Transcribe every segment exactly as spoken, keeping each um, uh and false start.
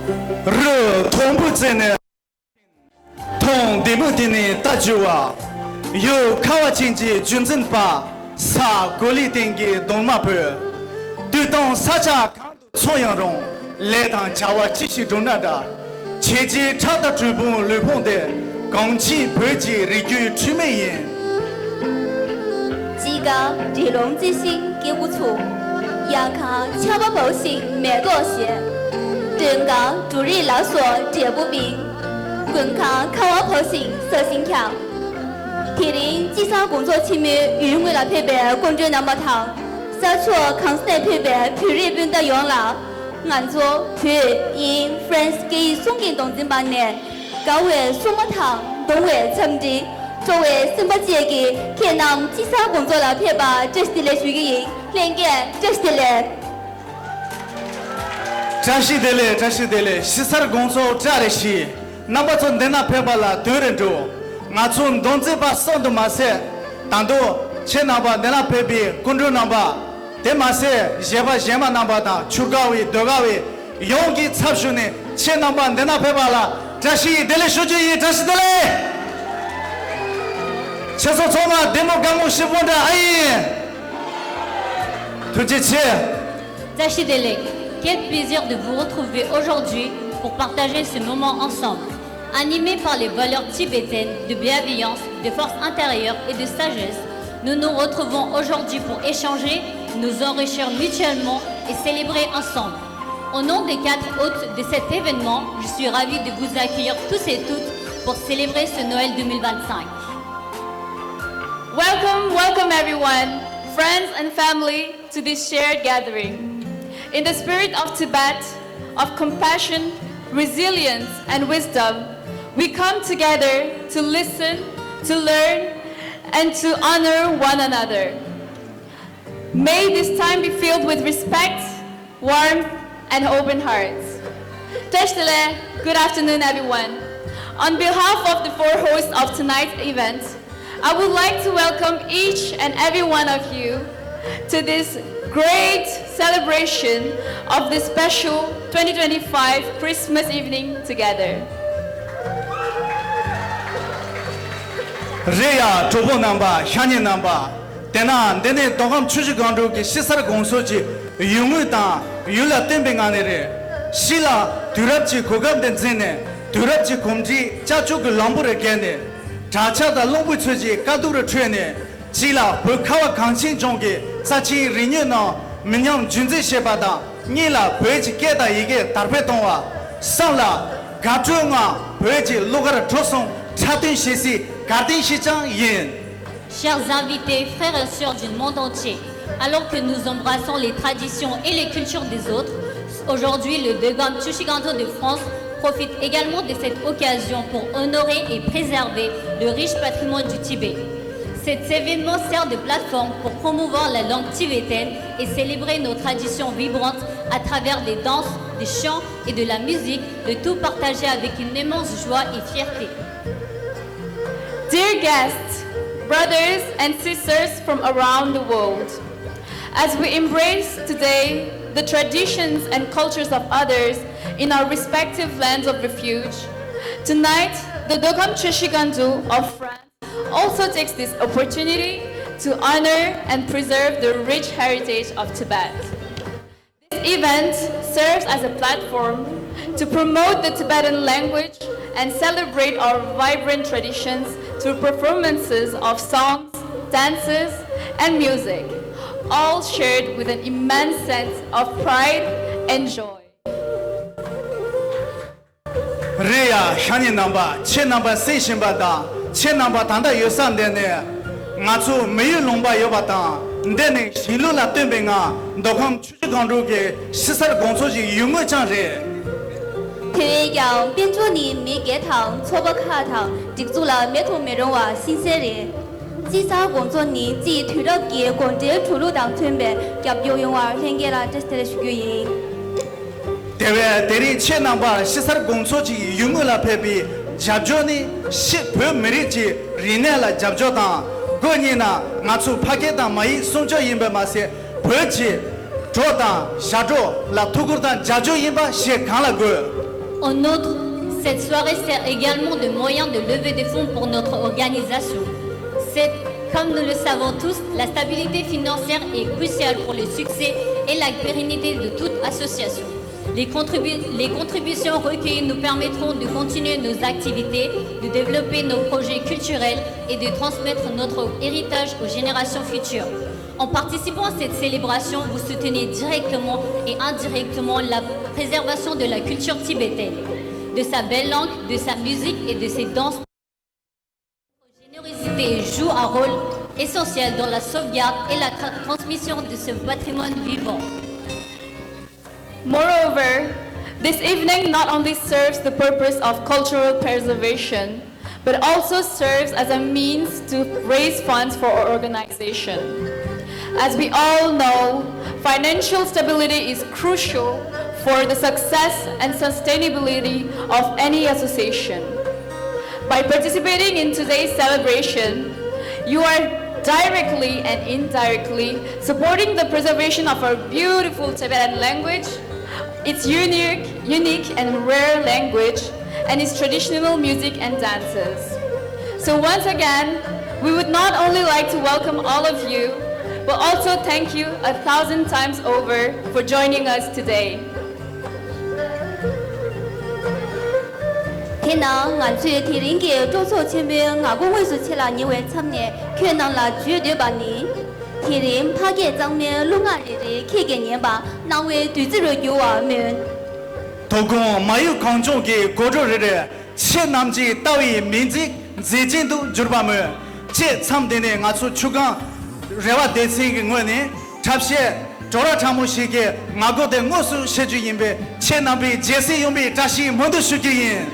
རི་མཐོན་པོའི་རྩེ་ནས། མཐོང་བདེ་མོ་དེ་ནས་ལྟ་རྒྱུ་བ། ཡུལ་ཁ་བ་ཅན་གྱི་རྒྱུན་འཛིན་པ། ས་གོ་ལའི་སྟེང་གི་གདོང་དམར་པོས། དུས་དང་ས་ཆ་གང་དུ་འཚོ་ཡང་རུང་། ལས་དང་བྱ་བ་ཅི་ཞིག་བསྒྲུབས་ན་འདྲ། ཁྱེད་ཀྱི་ཁྲག་དང་གྲུལ་བུམ་ལུས་ཕུང་དེ། གངས་ཅན་བོད་ཀྱི་རིགས་རྒྱུད་འཁྲུལ་མེད་ཡིན། དཔྱིད་ཀ་འབྲི་ལོང་རྩི་ཤིང་སྐྱེ་དགུ་ཚུགས། ཡང་ཁ་ཆར་པ་བབས་ཤིང་མེ་ཏོག་བཞད། སྟོན་ཁ་འབྲུ་རིགས་ལ་སོགས་འབྲས་བུ་སྨིན། དགུན་ཁ་ཁ་བ་བབས་ཤིང་ས་ཞིང་ཁྱབ། དེ་རིང་དཔྱིད་གསར་དགོང་ཚོགས་ཆེན་མོའི་ཡུལ་དངོས་ལ་ཕེབས་པའི་སྐུ་མགྲོན་རྣམ་པ་དང་། ས་ཕྱོགས་གང་སར་ཕེབས་པའི་བོད་རིགས་སྤུན་ཟླ་ཡོངས་ལ། ང་ཚོ་བོད་དབྱིན་ཧྥ་རན་སི་སྐད་ཡིག་གསུམ་གྱི་མདོ་འཛིན་པ་ནས། དགའ་བའི་སྲུང་མ་དང་གདུང་བའི་འཚམས་འདྲི། སྤྲོ་བའི་སེམས་པ་བཅས་ཀྱིས་ཁྱེད་རྣམས་དཔྱིད་གསར་དགོང་ཚོགས་ལ་ཕེབས་པར་བཀྲ་ཤིས་བདེ་ལེགས་ཞུ་རྒྱུ་ཡིན། ལྷན་རྒྱས་བཀྲ་ཤིས་བདེ་ལེགས། བཀྲ་ཤིས་བདེ་ལེགས། བཀྲ་ཤིས་བདེ་ལེགས། དཔྱིད་གསར་དགོང་ཚོགས་བཀྲ་རེ་ཤིས། རྣམ་པ་ཚོ་འདི་ན་ཕེབས་པ་ལ་དུས་རེ་འགྲོ། ང་ཚོ་མདོ་འཛིན་པ་གསུམ་དུ་མ་ཟད། ད་དུང་ཁྱེད་རྣམ་པ་འདི་ན་ཕེབས་པའི་སྐུ་མགྲོན་རྣམ་པ། དེ་མ་ཟད་གཞས་པ་གཞས་མ་རྣམ་པ་དང་ཆུ་དགའ་བའི་ཟློས་དགའ་བའི་ཡོངས་ཀྱི་ཚབ་ཞུས་ནས་ཁྱེད་རྣམ་པ་འདི་ན་ཕེབས་པ་ལ་བཀྲ་ཤིས་བདེ་ལེགས་ཞུ་རྒྱུ་ཡིན། བཀྲ་ཤིས་བདེ་ལེགས། ཁྱེད་ཚོ་ཚང་མ་བདེ་མོ་དགའ་མོ་ཞིག་པོ་འདྲ་ཨ་ཡིན། ཐུགས་རྗེ་ཆེ། Tachidele, quel plaisir de vous retrouver aujourd'hui pour partager ce moment ensemble. Animés par les valeurs tibétaines de bienveillance, de force intérieure et de sagesse, nous nous retrouvons aujourd'hui pour échanger, nous enrichir mutuellement et célébrer ensemble. Au nom des quatre hôtes de cet événement, je suis ravie de vous accueillir tous et toutes pour célébrer ce Noël deux mille vingt-cinq. Welcome, welcome everyone, friends and family, to this shared gathering. In the spirit of Tibet, of compassion, resilience, and wisdom, we come together to listen, to learn, and to honor one another. May this time be filled with respect, warmth, and open hearts. Teshtele, good afternoon, everyone. On behalf of the four hosts of tonight's event, I would like to welcome each and every one of you to this great celebration of this special twenty twenty-five Christmas evening together. རེད་ཡ། གྲོགས་པོ་རྣམ་པ། ཤ་ཉེ་རྣམ་པ། དེ་ན་འདི་ནི་མདོ་ཁམས་ཆུ་བཞི་སྒང་དྲུག་གི་དཔྱིད་གསར་དགོང་ཚོགས་ཀྱི་ཡུལ་དངོས་དང་ཡུལ་ལ་བརྟེན་པའི་ངང་ནས་རེད། གཞི་ལ་དུས་རབས་ཀྱི་གོ་སྐབས་འདི་འཛིན་ནས་དུས་རབས་ཀྱི་གོམས་འདྲིས་ཅ་ཅོག་གི་ལམ་བུ་རེ་བརྒལ་ནས། དྲག་ཆར་དང་རླུང་བུའི་ཚུལ་གྱིས་དཀའ་སྡུག་རུ་ཁྲོད་ནས། གཅིག་ལ་བོད་ཁ་བ་གངས་ཅན་ལྗོངས་ཀྱི་རྩ་ཆེའི་རིག་གནས་རྣམས་མི་ཉམས་རྒྱུན་འཛིན་བྱེད་པ་དང་། གཉིས་ལ་བོད་ཀྱི་སྐད་དང་ཡི་གེ་དར་སྤེལ་གཏོང་བ། གསུམ་ལ་དགའ་སྤྲོའི་ངང་བོད་ཀྱི་གླུ་གར་འགྲོ་སོང་འཁྲབ་སྟོན་བྱེད་སའི་གར་སྟེགས་ཤིག་ཀྱང་ཡིན། Chers invités, frères et sœurs du monde entier, alors que nous embrassons les traditions et les cultures des autres, aujourd'hui le Dögam Chushiganto de France profite également de cette occasion pour honorer et préserver le riche patrimoine du Tibet. Cet événement sert de plateforme pour promouvoir la langue tibétaine et célébrer nos traditions vibrantes à travers des danses, des chants et de la musique, le tout partagé avec une immense joie et fierté. Dear guests, brothers and sisters from around the world, as we embrace today the traditions and cultures of others in our respective lands of refuge, tonight the Dögam Chushigandu of France also takes this opportunity to honor and preserve the rich heritage of Tibet. This event serves as a platform to promote the Tibetan language and celebrate our vibrant traditions through performances of songs, dances, and music, all shared with an immense sense of pride and joy. རེད་ཡ། ཤ་ཉེ་རྣམ་པ། ཁྱེད་རྣམ་པ་གསན་བཞིན་པ་དང་། ཁྱེད་རྣམ་པ་ད་ལྟ་ཡོད་ས་འདི་ནི་ང་ཚོ་མི་ཡུལ་ལུང་པ་ཡོད་པ་དང་། འདི་ནི་གཞིས་ལུས་ལ་བརྟེན་པའི་ངང་མདོ་ཁམས་ཆུ་བཞི་སྒང་དྲུག་གི་དཔྱིད་གསར་དགོང་ཚོགས་ཀྱི་ཡུལ་དངོས་ཀྱང་རེད། དེ་བས་ཀྱང་དཔལ་འབྱོར་ནི་མི་སྒེར་དང་ཚོགས་པ་ཁག་དང་སྒྲིག་འཛུགས་ལ་མེད་དུ་མི་རུང་བ་ཤིང་གསལ་རེད། དཔྱིད་གསར་དགོང་ཚོགས་ནི་དཔྱིད་དུས་རབས་ཀྱི་དགོང་དྲོའི་འགྲོ་ལུགས་དང་མཐུན་པའི་རྒྱབ་སྐྱོར་ཡོང་བར་ལྷན་རྒྱས་ལ་བཀྲ་ཤིས་བདེ་ལེགས་ཞུ་རྒྱུ་ཡིན། དེ་བས་དེ་རིང་ཁྱེད་རྣམ་པར་དཔྱིད་གསར་དགོང་ཚོགས་ཀྱི་ཡུལ་དངོས་ལ་ཕེབས་པའི་རྒྱབ་སྐྱོར་ནི་ཕྱི་བོད་མི་རིགས་ཀྱི་རིག་གནས་ལ་རྒྱབ་སྐྱོར་དང་། དགོས་ངེས་ན་ང་ཚོའི་ཕ་སྐད་དང་མ་ཡིག་སྲུང་སྐྱོབ་ཡིན་པ་མ་ཟད། བོད་ཀྱི་བྲོ་དང་ཞབས་བྲོ་ལ་ཐུགས་ཁུར་དང་རྒྱབ་སྐྱོར་ཡིན་པ་ཞེས་གང་ལ་དགོས། En outre, cette soirée sert également de moyen de levée de fonds pour notre organisation. C'est, comme nous le savons tous, la stabilité financière est cruciale pour le succès et la pérennité de toute association. Les contribu-, les contributions recueillies nous permettront de continuer nos activités, de développer nos projets culturels et de transmettre notre héritage aux générations futures. En participant à cette célébration, vous soutenez directement et indirectement la préservation de la culture tibétaine, de sa belle langue, de sa musique et de ses danses. Votre générosité joue un rôle essentiel dans la sauvegarde et la tra-, transmission de ce patrimoine vivant. Moreover, this evening not only serves the purpose of cultural preservation, but also serves as a means to raise funds for our organization. As we all know, financial stability is crucial for the success and sustainability of any association. By participating in today's celebration, you are directly and indirectly supporting the preservation of our beautiful Tibetan language, its unique, unique and rare language, and its traditional music and dances. So once again, we would not only like to welcome all of you, but also thank you a thousand times over for joining us today. དེས་ན་ང་ཚོས་དེ་རིང་གི་སྤྲོ་ཚོགས་ཆེན་མོའི་ངག་སྒོ་དངོས་སུ་ཆེ་ལ་ཉེ་བའི་མཚམས་ནས་ཁྱོད་རྣམས་ལ་བརྗོད་འདོད་པ་ནི། དེ་རིང་ཕ་སྐད་གཙང་མའི་གླུ་ངག་རེ་རེ་ཁྱེད་ཀྱིས་ཉན་པ་གནང་བའི་བདུད་རྩི་རུ་འགྱུར་བར་སྨོན། དོ་དགོང་མ་ཡུམ་གངས་ལྗོངས་ཀྱི་དགོད་བྲོ་རེ་རེ་ཁྱེད་རྣམས་ཀྱི་ལྟ་བའི་མིག་འཛིན་མཛེས་ཅན་དུ་གྱུར་པར་སྨོན། ཁྱེད་མཚམས་འདི་ནས་ང་ཚོ་ཆུ་སྒང་རེ་བ་སྡེ་ཚན་གྱི་ངོས་ནས་འཁྲབ་གཞས་བྲོ་ར་ཁྲ་མོ་ཞིག་གི་ངག་སྒོ་དེ་དངོས་སུ་ཕྱེ་རྒྱུ་ཡིན་པས། ཁྱེད་རྣམ་པའི་རྒྱལ་སྲིད་ཡོང་བའི་བཀྲ་ཤིས་སྨོན་འདུན་ཞུ་རྒྱུ་ཡིན།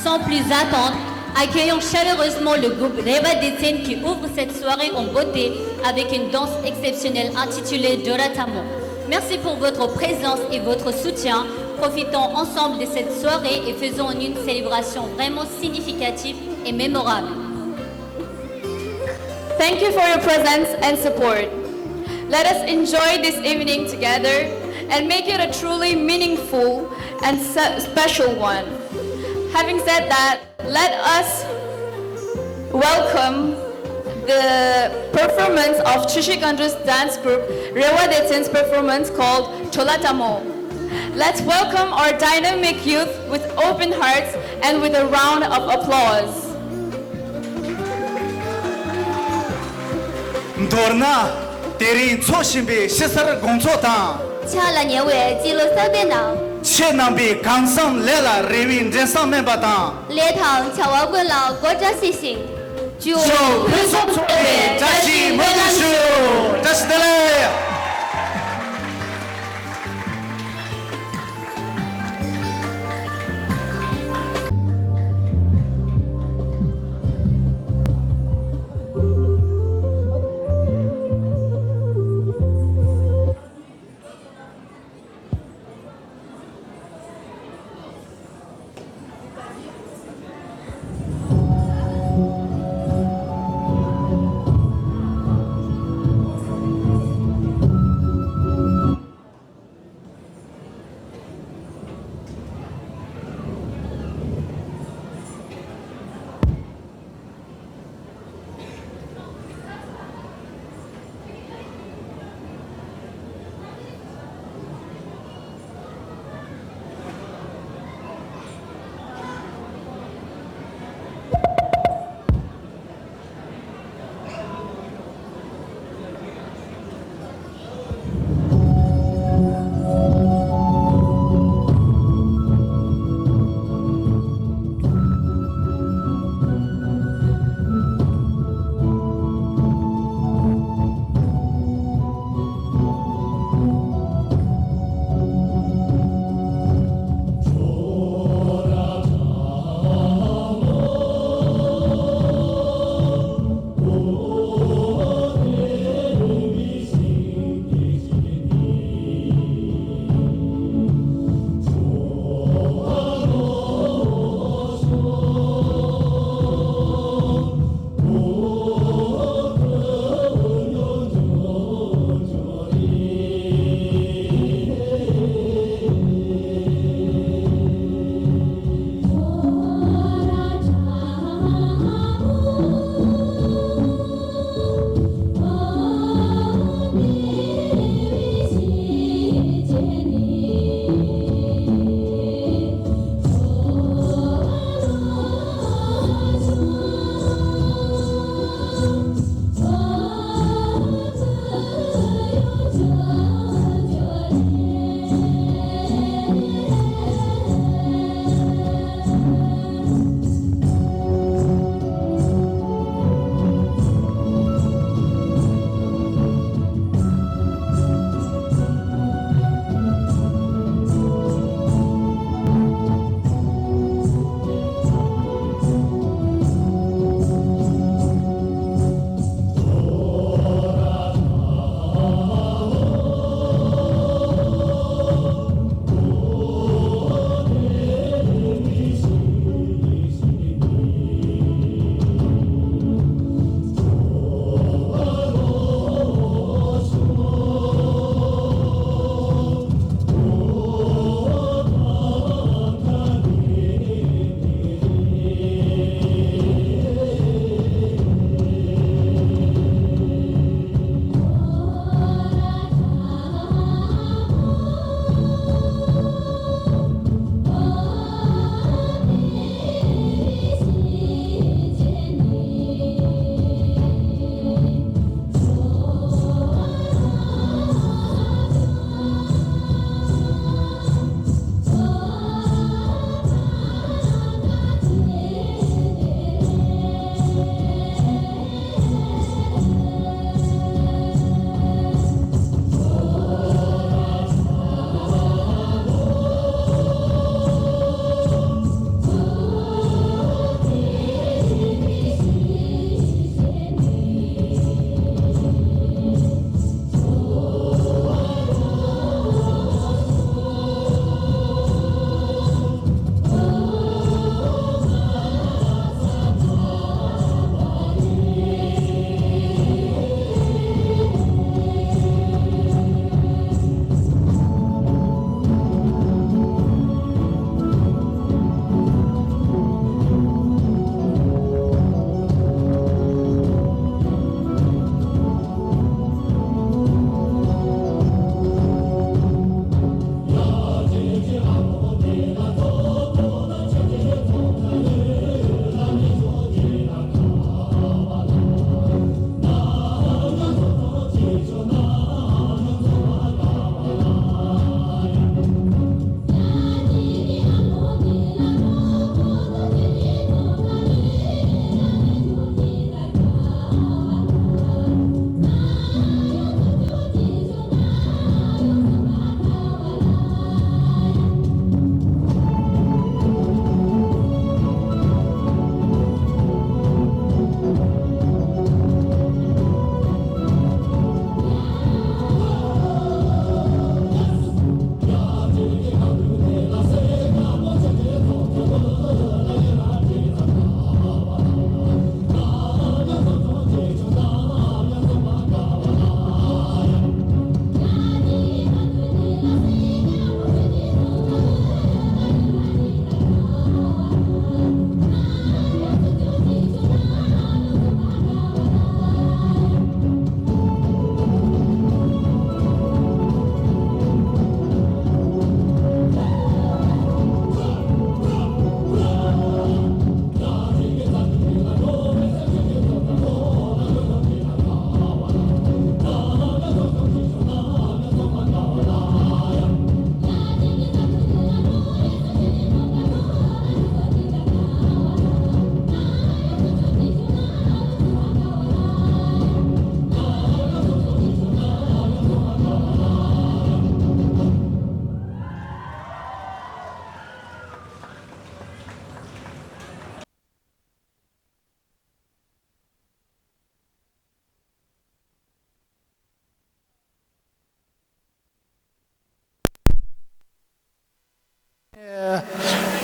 Sans plus attendre, accueillons chaleureusement le groupe Reva Detsen qui ouvre cette soirée en beauté avec une danse exceptionnelle intitulée Dora Tamo. Merci pour votre présence et votre soutien. Profitons ensemble de cette soirée et faisons une célébration vraiment significative et mémorable. Thank you for your presence and support. Let us enjoy this evening together and make it a truly meaningful and se- special one. Having said that, let us welcome the performance of Chushi Ganju's dance group, Rewa Detsen's performance called Cholatamo. Let's welcome our dynamic youth with open hearts and with a round of applause. མདོར་ན། དེ་རིང་འཚོགས་བཞིན་པའི་དཔྱིད་གསར་དགོང་ཚོགས་དང་། ཕྱག་ལ་ཉེ་བའི་སྤྱི་ལོ་གསར་པའི་ནང་། ཁྱེད་རྣམ་པའི་གང་བསམ་ལས་ལ་རེ་བའི་འབྲས་བཟང་སྨིན་པ་དང་། ལས་དང་བྱ་བ་ཀུན་ལ་གོ་བཀྲ་ཤིས་ཤིང་། ཇོ་ཕུན་སུམ་ཚོགས་པའི་བཀྲ་ཤིས་སྨོན་འདུན་ཞུ། བཀྲ་ཤིས་བདེ་ལེགས།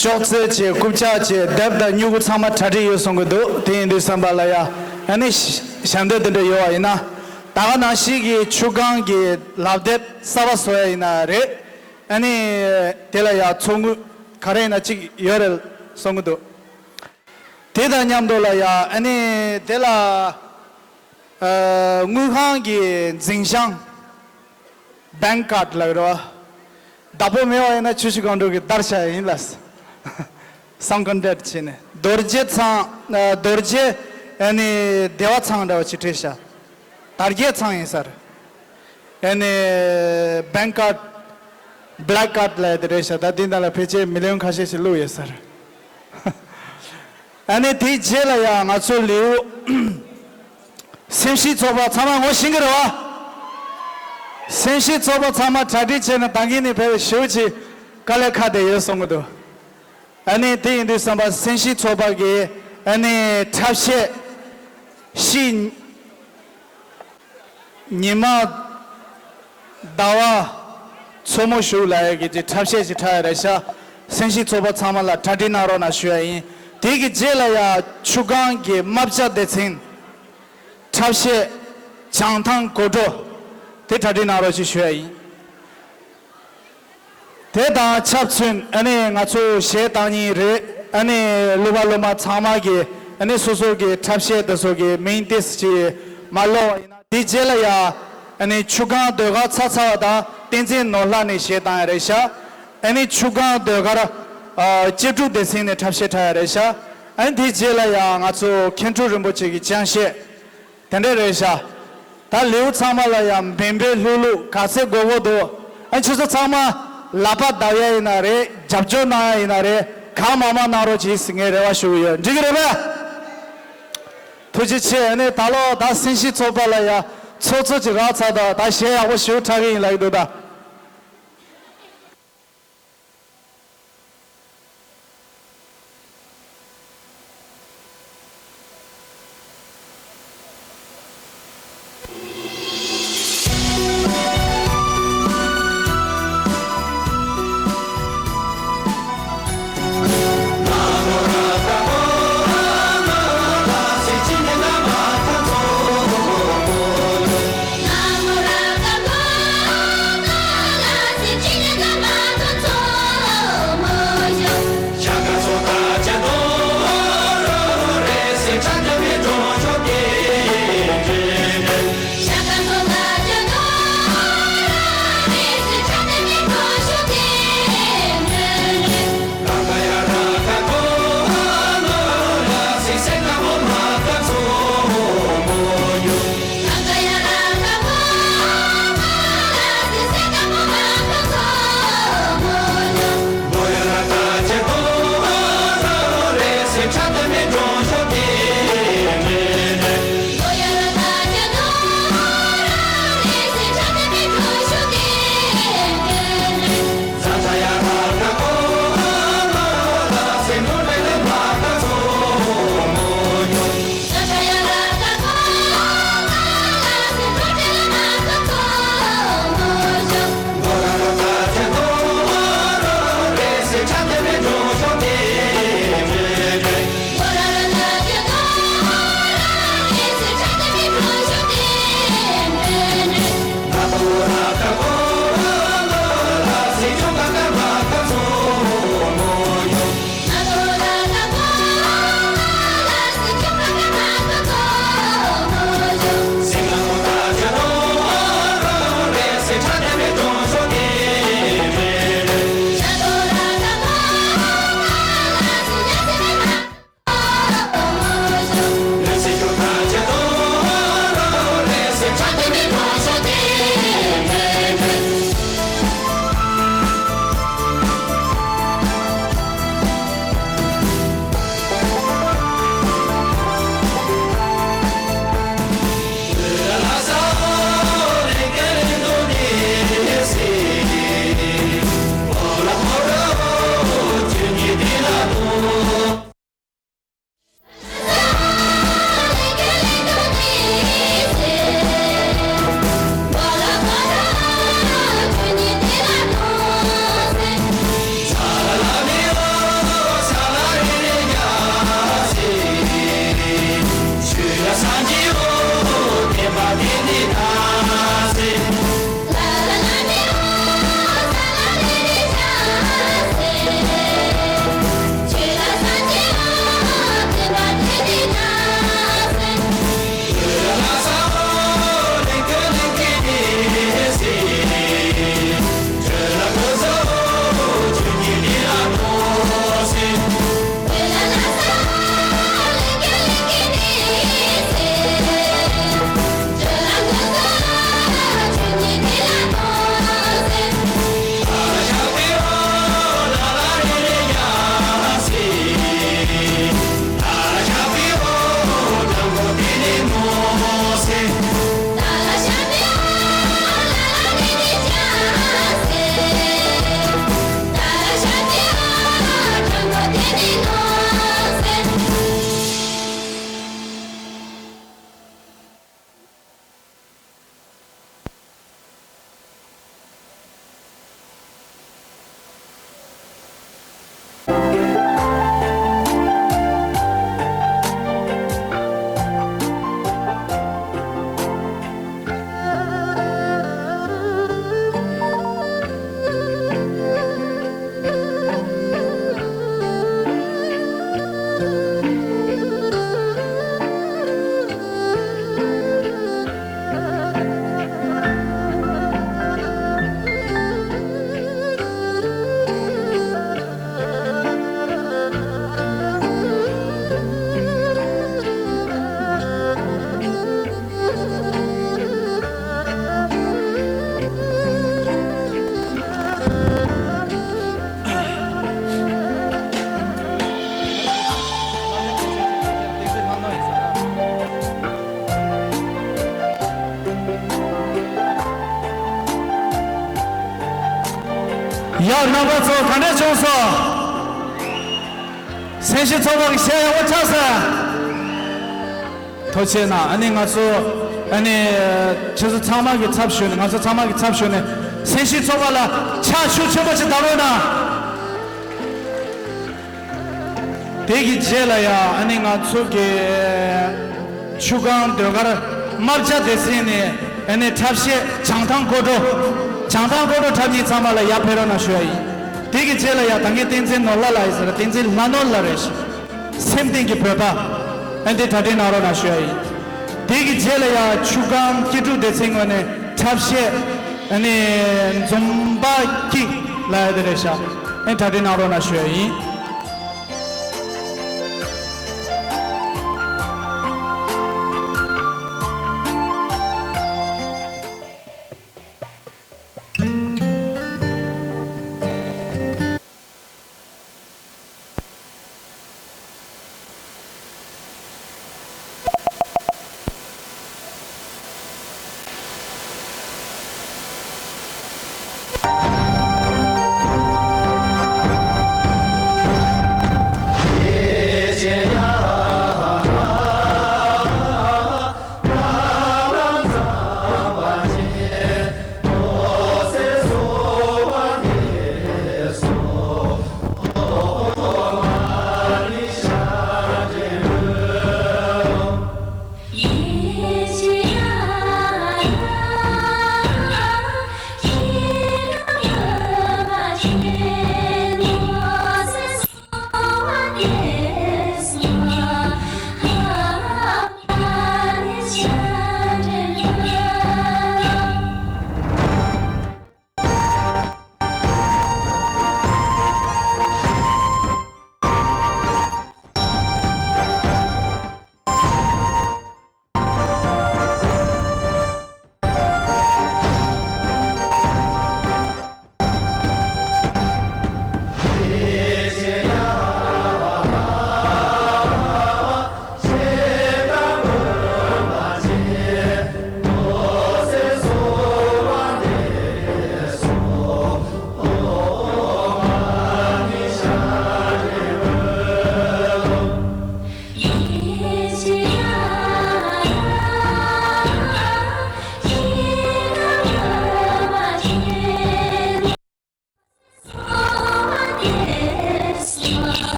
ཅོག་ཙེ་བྱས། རྐུབ་བཀྱག་བྱས། དེབ་དང་སྨྱུ་གུ་ཚང་མ་གྲ་སྒྲིག་ཡོད་གསུང་གི་འདུག་དེ་ཡིན་དུས་ཙམ་པ་ལ་ཡ། ཨ་ནི་ཞབས་འདེགས་དེ་འདྲ་ཡོད་པ་ཡིན་ན། ད་ག་ནང་བཞིན་གྱི་ཆུ་སྒང་གི་ལག་དེབ་གསར་པ་བཟོ་ཡ་ཡིན་ན་རེད། ཨ་ནི་དེ་ལ་ཡ་ཚོགས་དངུལ་ག་རེ་ཡིན་ན་གཅིག་ཡོད་རེད་གསུང་གི་འདུག་དེ་དང་མཉམ་དུ་ལ་ཡ། ཨ་ནི་དེ་ལ་ཨ་དངུལ་ཁང་གི་འཛིན་བྱང་། བེང་ཀ་ཀཱཌ་ལབ་རེད་བ། བདག་པོ་མེད་པ་ཡིན་ན་ཆུ་བཞི་སྒང་དྲུག་གི་བདག་ཆགས་ཡིན་ལ། སམ་ཀོན་ཊེག་བྱས་ནས་རྡོ་རྗེ་ཚང་། ཨ་རྡོ་རྗེ། ཨ་ནི་བདེ་བ་ཚང་འདྲ་བ་ཅིག་བྲིས་ཤག་དར་རྒྱས་ཚང་ཡིན་ས་རེད། ཨ་ནི་བེང་ཀ་ཀཱཌ། བྷེ་ལེག་ཀཱཌ་ལབ་ཡ་དེ་རེད་ཤག་ད་དེ་འདྲ་ལ་ཕལ་ཆེར་མི་ལི་ཡོན་ཁ་ཤས་ཤིག་བླུགས་ཡོད་ས་རེད། ཨ་ནི་དེའི་རྗེས་ལ་ཡང་ང་ཚོ་ལེའུ་སེམས་ཤེས་ཚོགས་པ་ཚང་མ་ངོ་ཤེས་ཀྱི་རེད་བ། སེམས་ཤེས་ཚོགས་པ་ཚང་མ་གྲ་སྒྲིག་བྱས་ནས་ད་གིན་ནས་ཕེབས་པའི་ཞེ་པོ་ཅིག་དཀའ་ལས་ཁག་བསྡད་ཡོད་གསུང་གི་འདུག་ཨ་ནི་དེ་ཡིན་དུས་ཙམ་པ་སེམས་ཤེས་ཚོགས་པ་གི་ཨ་ནི་འཁྲབ་གཞས་ཤིག་ཉི་མ་ཟླ་བ་མཚོ་མོ་བཞུགས་ལབ་ཡ་གི་ཅིག་འཁྲབ་གཞས་ཅིག་འཁྲབ་ཡ་རེད་ཤག་སེམས་ཤེས་ཚོགས་པ་ཚང་མ་ལ་གྲ་སྒྲིག་གནང་རོགས་གནང་ཞུ་ཡ་ཡིན། དེ་གི་རྗེས་ལ་ཡ་ཆུ་སྒང་གི་རྨ་བྱ་སྡེ་ཚན་འཁྲབ་གཞས་བྱང་ཐང་དགོད་བྲོ་དེ་གྲ་སྒྲིག་གནང་རོགས་ཞེས་ཞུ་ཡ་ཡིན། དེ་དང་ཆབས་མཚོན་ཨ་ནི་ང་ཚོ་གཞས་བཏང་མཁན་རེད། ཨ་ནི་གླུ་པ་གླུ་མ་ཚང་མ་གི་ཨ་ནི་སོ་སོ་གི་འཁྲབ་གཞས་དེ་ཚོ་གི་མིང་ཏོག་ཙམ་ཅིག་མ་ཀློག་པ་ཡིན་ན། དེ་རྗེས་ལ་ཡ་ཨ་ནི་ཆུ་སྒང་ཟློས་གར་ཚར་ཚར་བ་དང་བསྟན་འཛིན་ནོར་ལྷ་ནས་གཞས་བཏང་ཡ་རེད་ཤག་ཨ་ནི་ཆུ་སྒང་ཟློས་གར་ཨ་གཅེས་ཕྲུག་སྡེ་ཚན་ནས་འཁྲབ་གཞས་འཁྲབ་ཡ་རེད་ཤག་ཨ་ནི་དེ་རྗེས་ལ་ཡ་ང་ཚོ་མཁན་སྤྲུལ་རིན་པོ་ཆེ་གི་སྤྱན་ཤད། དེ་འདྲ་རེད་ཤག་ད་ལེའུ་ཚང་མ་ལ་ཡང་འབེན་པའི་ལྷུག་ལྷུག་ག་ཚད་དགོས་དགོས་འདུག་ཨ་ཁྱོད་ཚོ་ཚང་མ་ལག་པ་བརྡབ་ཡ་ཡིན་ན་རེད། རྒྱབ་སྐྱོར་གནང་ཡ་ཡིན་ན་རེད། གང་མང་མང་གནང་རོགས་གྱིས་ཟེར་ངས་རེ་བ་ཞུ་གི་ཡོད། འགྲིག་གི་རེད་པས། ཐུགས་རྗེ་ཆེ། ཨ་ནི་ད་ལོ་ད་སེམས་ཤེས་ཚོགས་པ་ལ་ཡང་ཚོགས་གཙོ་ཅིག་རག་ཚར་དུས་ད་གཞས་ཡག་པོ་ཞེ་པོ་འཁྲབ་གི་ཡིན་ལབ་ཀྱི་འདུག་ད། ཡ། རྣམ་པ་ཚོ་ག་འདྲ་བྱུང་སོང་། སེམས་ཤིང་ཚོགས་པ་གི་ཤ་ཡག་པོ་ཆགས་སོང་། ཐུགས་རྗེ་གནང་། ཨ་ནི་ང་ཚོ་ཨ་ནི་ཁྱེད་ཚོ་ཚང་མ་གི་ཚབ་ཞུས་ནས། ང་ཚོ་ཚང་མ་གི་ཚབ་ཞུས་ནས་སེམས་ཤིང་ཚོགས་པ་ལ་ཕྱག་ཤུགས་ཆེན་པོ་ཞིག་བརྡབ་རོགས་གནང་། དེ་གི་རྗེས་ལ་ཡ་ཨ་ནི་ང་ཚོ་གི་ཆུ་སྒང་ཟློས་གར་རྨ་བྱ་སྡེ་ཚན་ནས་ཨ་ནི་འཁྲབ་གཞས་བྱང་ཐང་སྐོར་བྲོ། བྱང་ཐང་སྐོར་བྲོ་འཁྲབ་མཁན་ཚང་མ་ལ་ཡར་ཕེབས་རོགས་གནང་ཞུ་ཡ་ཡིན། དེ་གི་རྗེས་ལ་ཡ་ད་ངས་བསྟན་འཛིན་ནོར་ལྷ་ལགས་ཡིན་ཟེར། བསྟན་འཛིན་ལྷ་ནོར་ལགས་རེད། སེམས་གཏིང་གི་བོད་པ། ཨ་འདི་གྲ་སྒྲིག་གནང་རོགས་གནང་ཞུ་ཡ་ཡིན། དེ་གི་རྗེས་ལ་ཡ་ཆུ་སྒང་སྐྱིད་སྡུག་སྡེ་ཚན་ངོས་ནས་འཁྲབ་གཞས་ཨ་ནི་འཛུམ་པ་སྐྱིད་ལབ་ཡ་དེ་རེད་ཤག་ཨ་གྲ་སྒྲིག་གནང་རོགས་གནང་ཞུ་ཡ་ཡིན།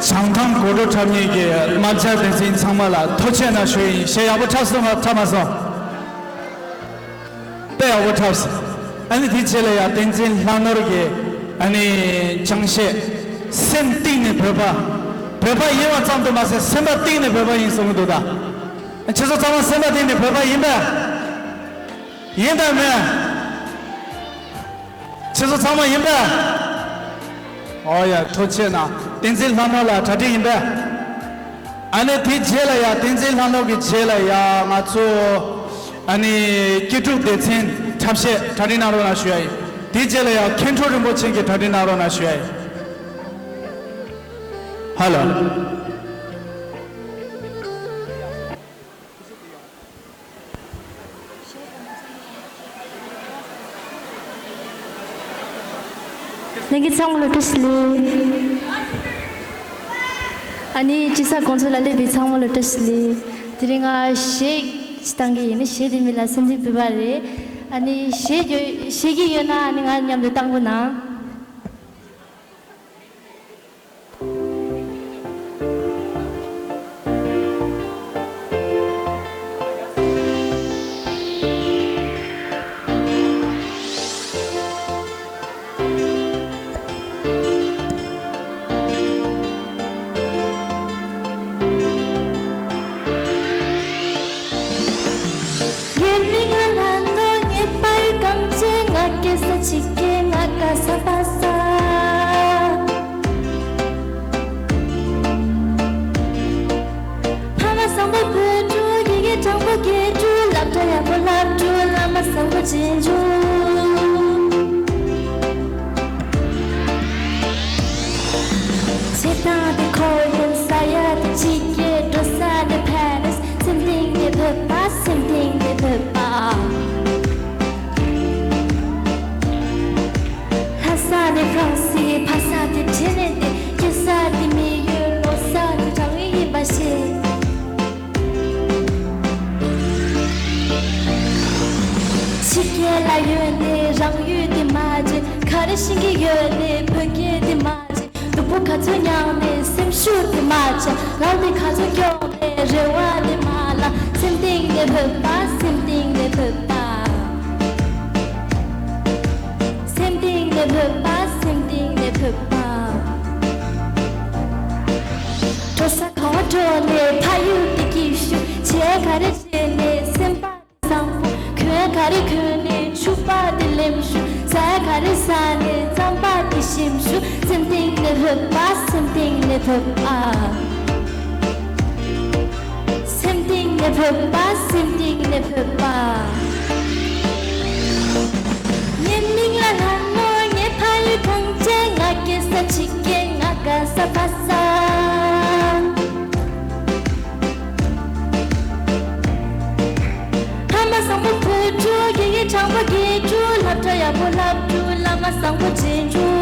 བྱང་ཐང་སྒོར་བྲོ་འཁྲབ་མཁན་གྱི་རྨ་བྱ་སྡེ་ཚན་ཚང་མ་ལ་ཐུགས་རྗེ་གནང་ཞུ་ཡིན། གཞས་ཡག་པོ་འཁྲབ་སོང་ང་། འཁྲབ་མ་སོང་། དཔེ་ཡག་པོ་འཁྲབ་སོང་། ཨ་ནི་དེ་རྗེས་ལ་ཡ་བསྟན་འཛིན་ལྷ་ནོར་གྱི་ཨ་ནི་ཅང་གཞས་སེམས་གཏིང་ནས་བོད་པ། བོད་པ་ཡིན་པ་ཙམ་དུ་མ་ཟད་སེམས་པ་གཏིང་ནས་བོད་པ་ཡིན་གསུང་གི་འདུག་ད། ཁྱེད་ཚོ་ཚང་མ་སེམས་པ་གཏིང་ནས་བོད་པ་ཡིན་པས། ཡིན་དང་མེད། ཁྱེད་ཚོ་ཚང་མ་ཡིན་པས། ཨོ་ཡ། ཐུགས་རྗེ་གནང་། བསྟན་འཛིན་ལྷ་མོ་ལགས་གྲ་སྒྲིག་ཡིན་པས། ཨ་ནི་དེའི་རྗེས་ལ་ཡ། བསྟན་འཛིན་ལྷ་མོ་གི་རྗེས་ལ་ཡ། ང་ཚོ་ཨ་ནི་སྐྱིད་སྡུག་སྡེ་ཚན་འཁྲབ་གཞས་གྲ་སྒྲིག་གནང་རོགས་གནང་ཞུ་ཡ་ཡིན། དེའི་རྗེས་ལ་ཡ། མཁན་སྤྲུལ་རིན་པོ་ཆེ་གིས་གྲ་སྒྲིག་གནང་རོགས་གནང་ཞུ་ཡ་ཡིན། ཧ་ལོ། ལྷན་རྒྱས་ཚང་མ་ལ་བཀྲ་ཤིས་བདེ་ལེགས། ཨ་ནི་སྤྱི་ཚོགས་གོང་ཚོགས་ལ་སླེབས་པའི་ཚང་མ་ལ་བཀྲ་ཤིས་བདེ་ལེགས། དེ་རིང་ང་གཞས་ཅིག་བཏང་གི་ཡིན། གཞས་དེ་མིང་ལ་སེམས་གཏིང་བོད་པ་རེད། ཨ་ནི་གཞས་ཡོད། གཞས་ཀྱི་ཡོད་ན་ཨ་ནི་ང་མཉམ་དུ་བཏང་དགོས་ན། ཡུལ་མིང་ལ་ལྷ་ནོར་ངའི་ཕ་ཡུལ་གངས་ཅན་ང་སྐྱེས་ས་ཆིག་སྐྱེས་ང་ག་ས་པ་ས། ཕ་མ་བཟང་པོ་བུ་ཕྲུག་དགེ་རྒན་དྲང་པོ་དགེ་ཕྲུག་སློབ་གྲྭ་ཡག་པོ་སློབ་ཕྲུག་བླ་མ་བཟང་པོ་རྗེས་འཇུག་བྱེད་སྟངས་དེ་ཁོ་ཡིན། ཟ་ཡ་དེ་ཕྱི་རྒྱལ། འགྲོ་ས་དེ་ཕ་རི་སི། སེམས་གཏིང་ནས་བོད་པ། སེམས་གཏིང་ནས་བོད་པ། ལྷ་ས་དེ་ཧྥ་རན་སི། ཕ་ས་དེ་ཕྲིན་ལས་དེ། སྐྱེ་ས་དེ་མི་ཡུལ། ལོ་ས་དེ་རང་ཡུལ་ཡིན་པ་ཤེས། ཕྱི་རྒྱལ་ལ་ཡོད་ནས་རང་ཡུལ་དེ་མ་བརྗེད། ག་རེ་ཤེས་ཀྱི་ཡོད་ནས་བོད་སྐད་དེ་མ་བརྗེད། སྡུག་པོ་ག་ཚོད་མྱངས་ནས་སེམས་ཤུགས་དེ་མ་ཆག་ལམ་དེ་ག་ཚོད་མགྱོགས་ནས་རེ་བ་དེ་མ་བརླག་སེམས་གཏིང་ནས་བོད་པ། སེམས་གཏིང་ནས་བོད་པ། སེམས་གཏིང་ནས་བོད་པ། སེམས་གཏིང་ནས་བོད་པ། འགྲོ་ས་གང་འགྲོ་ནས་ཕ་ཡུལ་དེ་སྐྱིད་ཤོས། བྱས་ག་རེ་བྱས་ནས་སེམས་པ་བཟང་པོ། གོན་ག་རེ་གོན་ནས་ཕྱུ་པ་དེ་ལེམ་ཤོས། ཟ་ག་རེ་ཟ་ནས་རྩམ་པ་དེ་ཞིམ་ཤོས། སེམས་གཏིང་ནས་བོད་པ། སེམས་གཏིང་ནས་བོད་པ། སེམས་གཏིང་ནས་བོད་པ། སེམས་གཏིང་ནས་བོད་པ། ངའི་མིང་ལ་ལྷ་མོ། ངའི་ཕ་ཡུལ་གངས་ཅན་ང་སྐྱེས་ས་ཕྱི་རྒྱལ་ང་ག་ས་པ་ས། ཕ་མ་བཟང་པོ་བུ་ཕྲུག་དགེ་རྒན་དྲང་པོ་དགེ་ཕྲུག་སློབ་གྲྭ་ཡག་པོ་སློབ་ཕྲུག་བླ་མ་བཟང་པོ་རྗེས་འཇུག་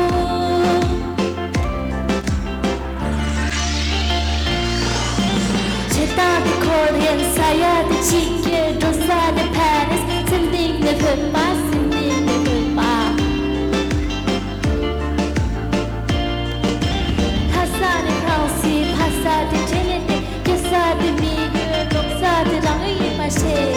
བྱེད་སྟངས་དེ་ཁོ་རེད། ཟ་ཡ་དེ་ཕྱི་རྒྱལ། འགྲོ་ས་དེ་ཕ་རི་སི། སེམས་གཏིང་ནས་བོད་པ། སེམས་གཏིང་ནས་བོད་པ། ལྷ་ས་དེ་ཧྥ་རན་སི། ཕ་ས་དེ་ཕྲིན་ལས་དེ། སྐྱེ་ས་དེ་མི་ཡུལ། ལོ་ས་དེ་རང་ཡུལ་ཡིན་པ་ཤེས།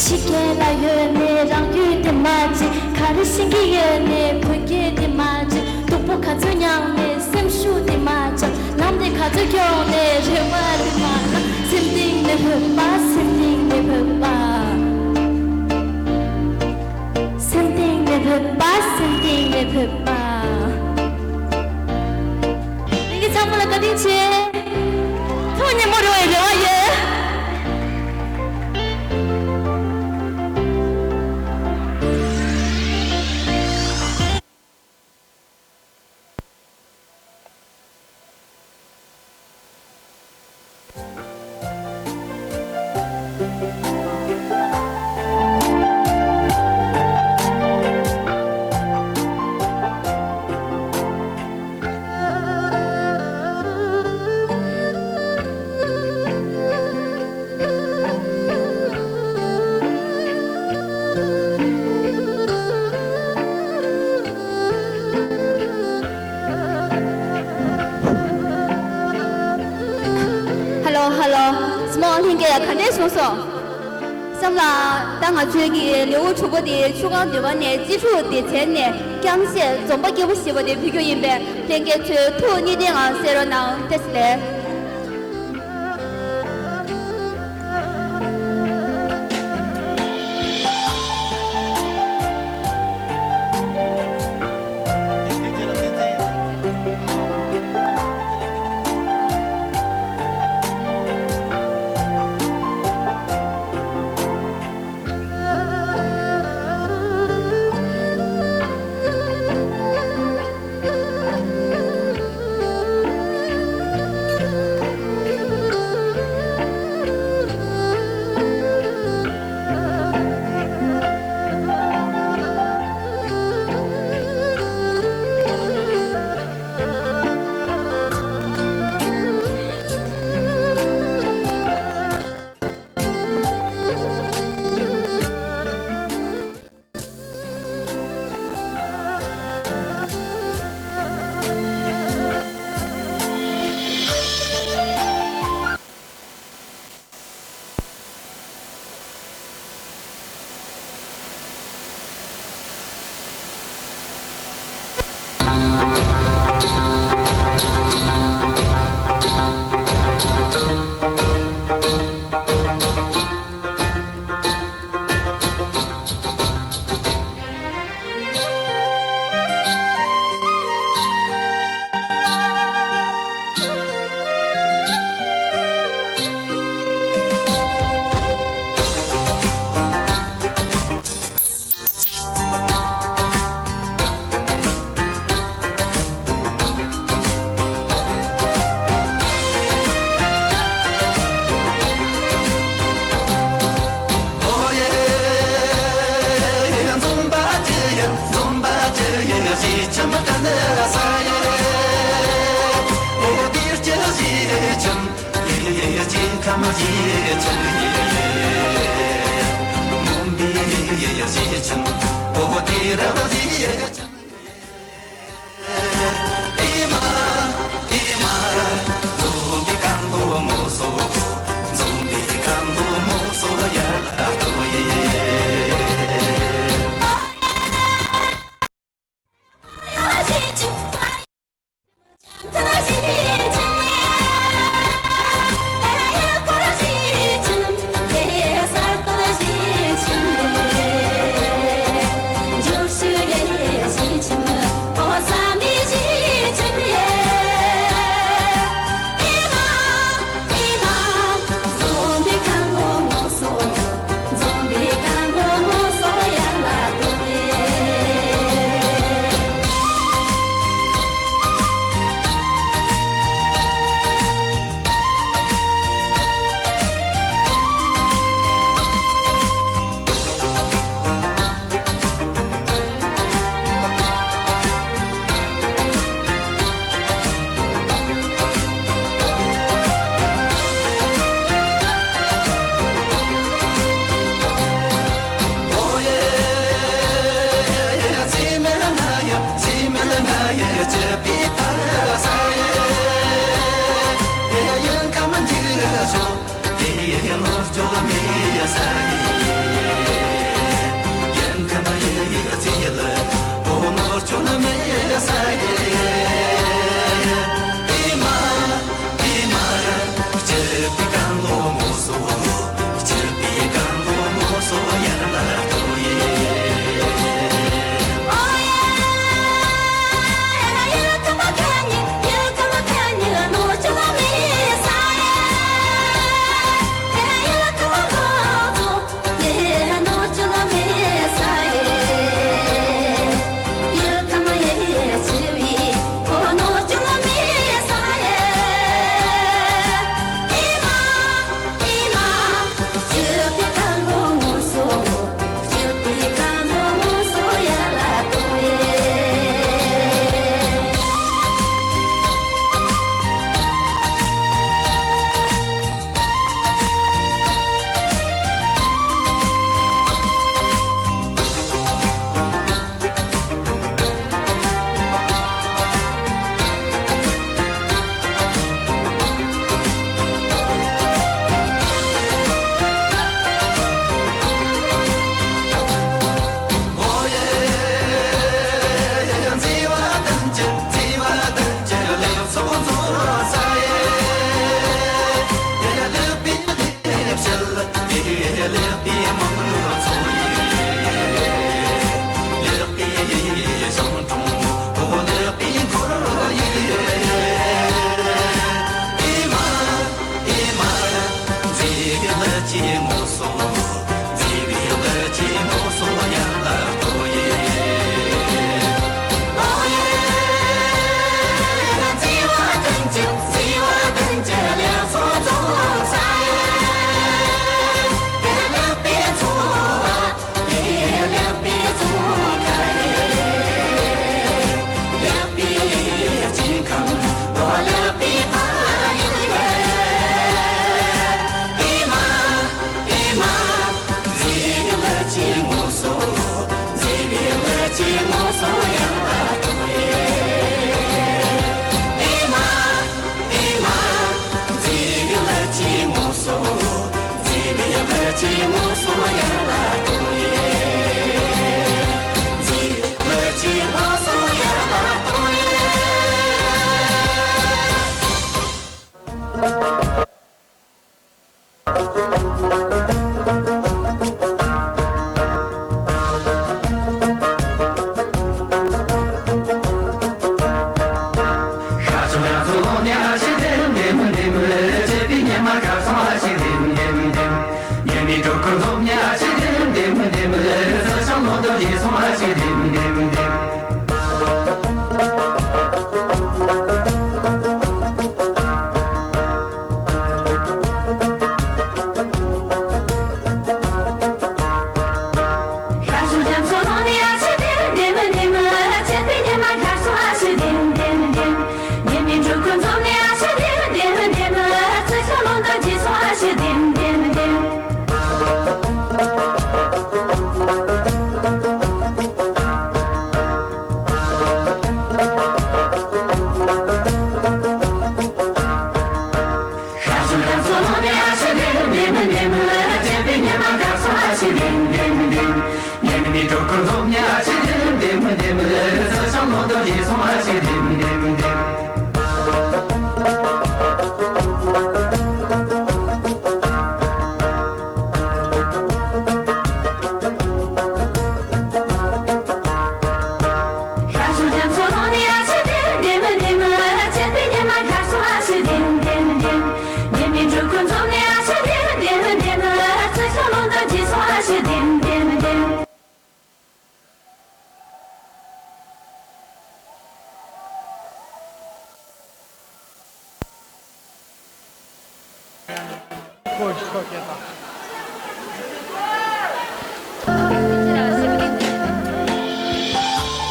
ཕྱི་རྒྱལ་ལ་ཡོད་ནས་རང་ཡུལ་དེ་མ་བརྗེད། ག་རེ་ཤེས་ཀྱི་ཡོད་ནས་བོད་སྐད་དེ་མ་བརྗེད། སྡུག་པོ་ག་ཚོད་མྱངས་ནས་སེམས་ཤུགས་དེ་མ་ཆག་ལམ་དེ་ག་ཚོད་མགྱོགས་ནས་རེ་བ་དེ་མ་བརླག་སེམས་གཏིང་ནས་བོད་པ། སེམས་གཏིང་ནས་བོད་པ། སེམས་གཏིང་ནས་བོད་པ། སེམས་གཏིང་ནས་བོད་པ། ལྷན་རྒྱས་ཚང་མ་ལ་བཀའ་དྲིན་ཆེ། ཐུགས་མཉེས་པོ་རེ་བ་ཡི་རེ་བ་ཡོད། ཧ་ལོ། ཧ་ལོ། སྨོན་ལྷན་རྒྱས་ཡ་ག་འདྲས་སོང་སོང་། ལགས་ད་ང་ཚོའི་གི་ལེའུ་དྲུག་པ་དེ་ཆུ་སྒང་འདུས་པ་ནས་སྤྱི་འཁྲུག་སྡེ་ཚན་ནས་རྐྱང་ཤད་འཛོམས་པ་སྐྱེ་བོ་ཞེས་པ་དེ་ཕུལ་རྒྱུ་ཡིན་པས་ལྷན་རྒྱས་ཚོས་ཐུགས་གཉིས་ལྡན་ངང་གསན་རོགས་གནང་། བཀྲ་ཤིས་བདེ་ལེགས།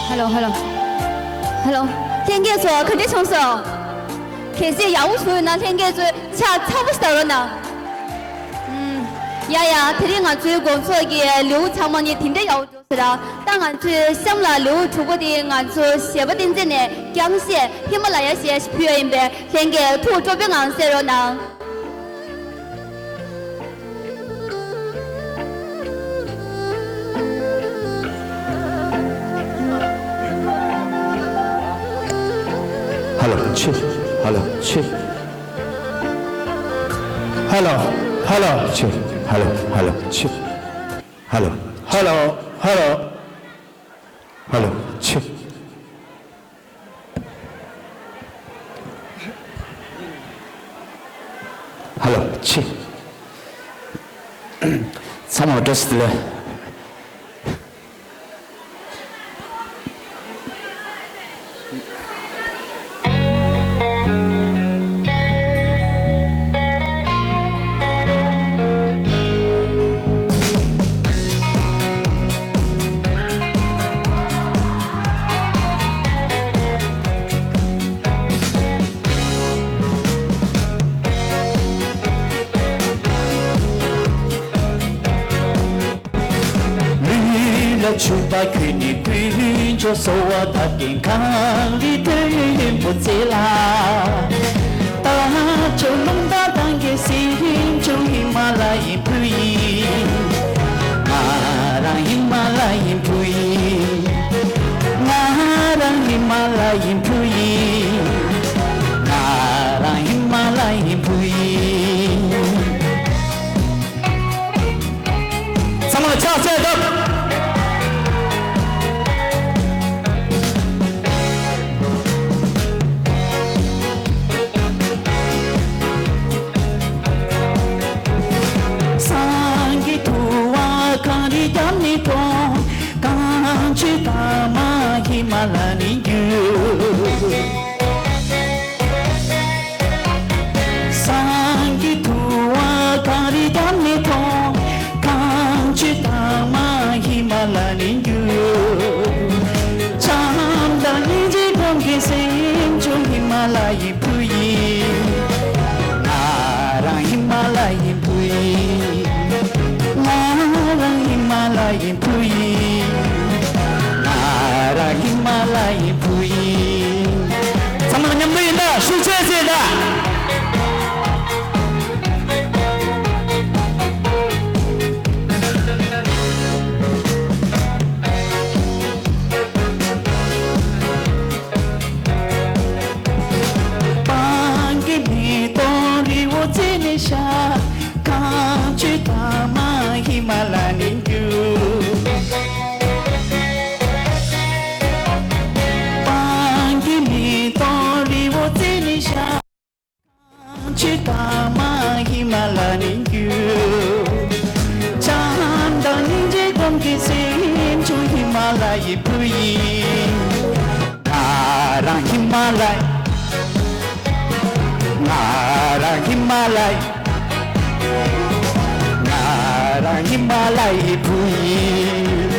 ཧེ་ལོ། ཧེ་ལོ། ཧེ་ལོ། ལྷན་རྒྱས་ཚོ་ག་འདྲ་བྱུང་སོང་། གལ་སྲིད་ཡག་པོ་བྱུང་ཡོད་ན་ལྷན་རྒྱས་ཚོས་ཕྱག་ཚ་པོ་ཞིག་བརྡབ་རོགས་གནང་། ཨུམ། ཡ་ཡ། དེ་རིང་ང་ཚོའི་དགོང་ཚོགས་ཀྱི་ལེའུ་ཚང་མ་ནི་དེ་འདྲ་ཡག་པོ་འདུག་ཟེར། ད་ང་ཚོའི་གཤམ་ལ་ལེའུ་དྲུག་པ་དེ་ང་ཚོ་གཞས་པ་བསྟན་འཛིན་ནས་རྐྱང་གཞས་ཧི་མ་ལ་ཡ་གཞས་ཤིག་ཕུལ་ཡ་ཡིན་པས་ལྷན་རྒྱས་ཐུགས་སྤྲོ་པོའི་ངང་གསན་རོགས་གནང་། ཧ་ལོ། ཆི། ཧ་ལོ། ཆི། ཧ་ལོ། ཧ་ལོ། ཆི། ཧ་ལོ། ཧ་ལོ། ཆི། ཧ་ལོ། ཧ་ལོ། ཧ་ལོ། ཧ་ལོ། ཆི། ཧ་ལོ། ཆི། ཚང་མ་བཀྲ་ཤིས་བདེ་ལེགས། ལུས་ལ་ཕྱུ་པ་གྱོན་ནས་དཀོན་མཆོག་གསོལ་བ་བཏབ་མཁན་གངས་རི་སྟོད་ཡོན་པོ་རྩེ་ལ། རྟ་མཆོག་རླུང་རྟ་བཏང་མཁན་སེང་ཆུང་ཧི་མ་ལ་ཡི་བུ་ཡིན། ང་རང་ཧི་མ་ལ་ཡི་བུ་ཡིན། ང་རང་ཧི་མ་ལ་ཡི་བུ་ཡིན། ང་རང་ཧི་མ་ལ་ཡི་བུ་ཡིན། ཚང་མ་ལ་ཕྱག་འཚལ་ཏོ། སངས་རྒྱས་ཐུབ་དབང་གངས་རི་རྒྱབ་ནས་མཐོང་། གངས་ཅན་དར་མ་ཧི་མ་ལ་ནས་རྒྱུ། སངས་རྒྱས་ཐུབ་དབང་གངས་རི་རྒྱབ་ནས་མཐོང་། གངས་ཅན་དར་མ་ཧི་མ་ལ་ནས་རྒྱུ། བྱམས་དང་སྙིང་རྗེ་སྒོམ་མཁན་སེང་ཆུང་ཧི་མ་ལ་ཡི་བུ་ཡིན། ང་རང་ཧི་མ་ལ་ཡི་བུ་ཡིན། ང་རང་ཧི་མ་ལ་ཡི་བུ་ཡིན། ང་རང་ཧི་མ་ལ་ཡི་བུ་ཡིན། ཚང་མ་མཉམ་དུ་ཡིན་ད། ཤུགས་ཆེ་ཆེ་ད། སྤང་གི་མེ་ཏོག་རི་བོ་རྩེ་ནས་ཤར། གངས་ཅན་དར་མ་ཧི་མ་ལ་ནས་རྒྱུ། ལ་ཡི་བུ་ཡིན། ང་རང་ཧི་མ་ལ་ཡི། ང་རང་ཧི་མ་ལ་ཡི། ང་རང་ཧི་མ་ལ་ཡི་བུ་ཡིན།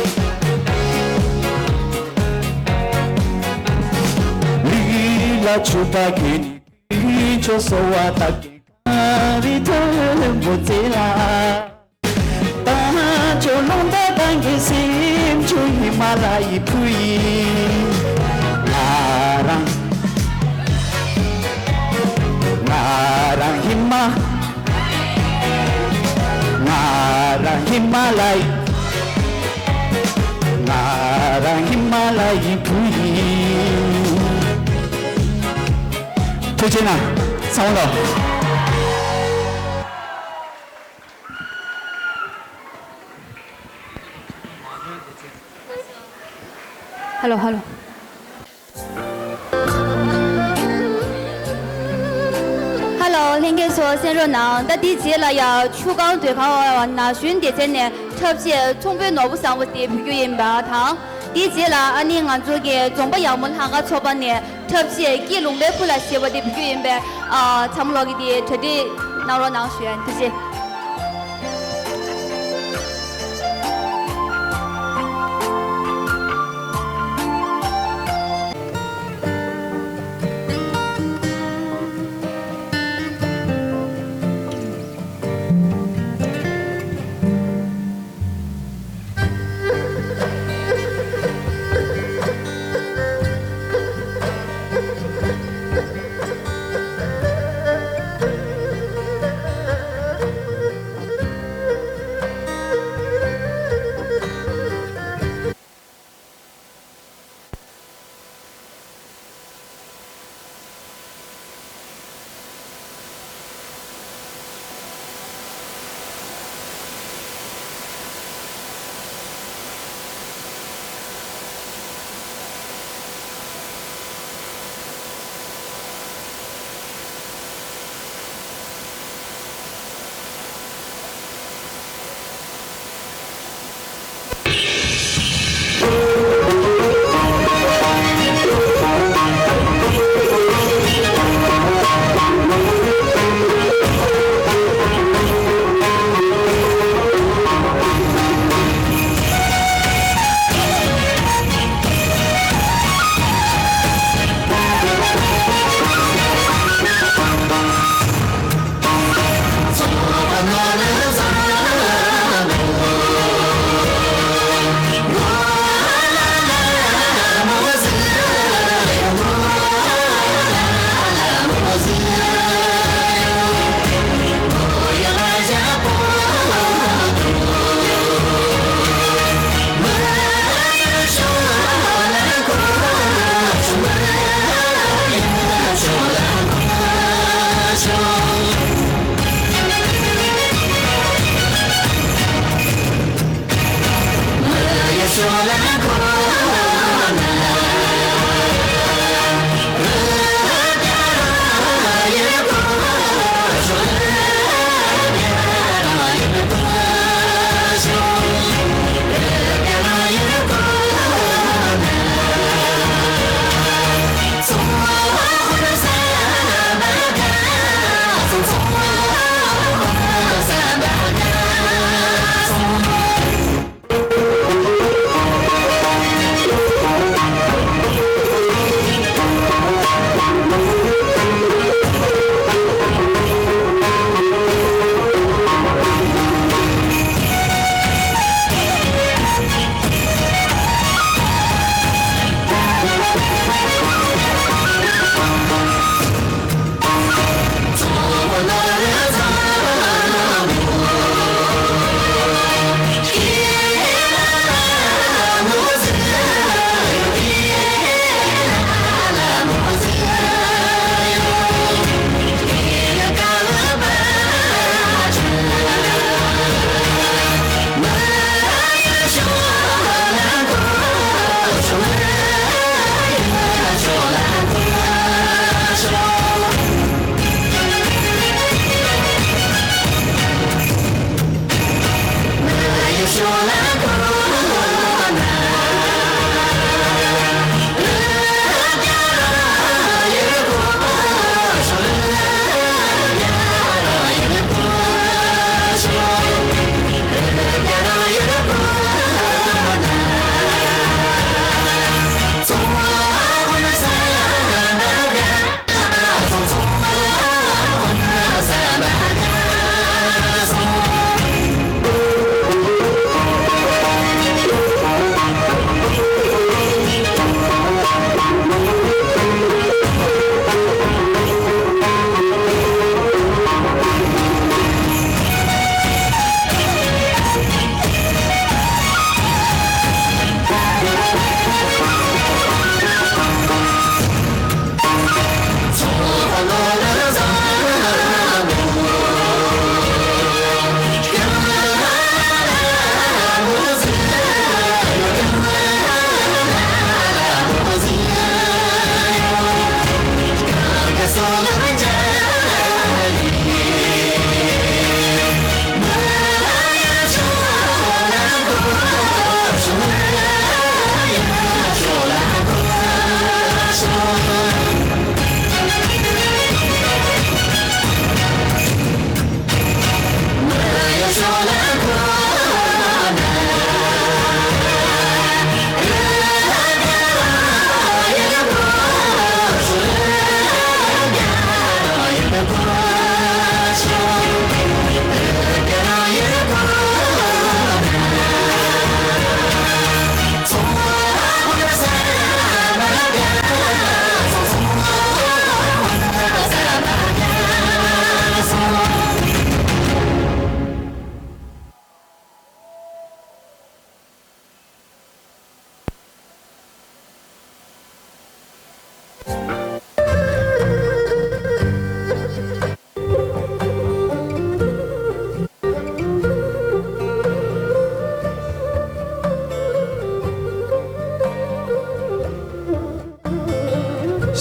ལུས་ལ་ཆུ་ཕག་གི་ནི། ཁྱོད་སོ་བ་དག་གི་གངས་རི་མཐོན་པོ་རྩེ་ལ། ད་ཁྱོད་ལོང་ད་དང་གི་སེམས་ཆུ་ཧི་མ་ལ་ཡི་བུ་ཡིན། ང་རང་། ང་རང་ཧི་མ། ང་རང་ཧི་མ་ལ་ཡི། ང་རང་ཧི་མ་ལ་ཡི་བུ་ཡིན། ཐུགས་རྗེ་གནང་། ཚང་མ་ལ། ཧ་ལོ་ཧ་ལོ། ཧ་ལོ། ལྷན་རྒྱས་ཚོ་གསན་རོགས་གནང་། ད་དེའི་རྗེས་ལ་ཡང་ཆུ་སྒང་སྡོད་ཁང་ན་གཞོན་སྡེ་ཚན་ནས་འཁྲབ་ཆས་ཚོང་དཔོན་ནོར་བུ་བཟང་པོ་དེ་ཕུལ་རྒྱུ་ཡིན་པ་དང་། དེའི་རྗེས་ལ་ཨ་ནི་ང་ཚོ་གི་རྫོང་པ་ཡག་མོ་ལྷ་ཁང་ཚོགས་པ་ནས་འཁྲབ་ཆས་སྐྱིད་ལུང་པའི་ཕུ་ལ་ཞེས་པ་དེ་ཕུལ་རྒྱུ་ཡིན་པས། ཨ། ཚང་མ་ལོག་གིས་དེ་གྲ་སྒྲིག་གནང་རོགས་གནང་ཞུ་ཡ་ཡིན། ཐུགས་རྗེ་ཆེ།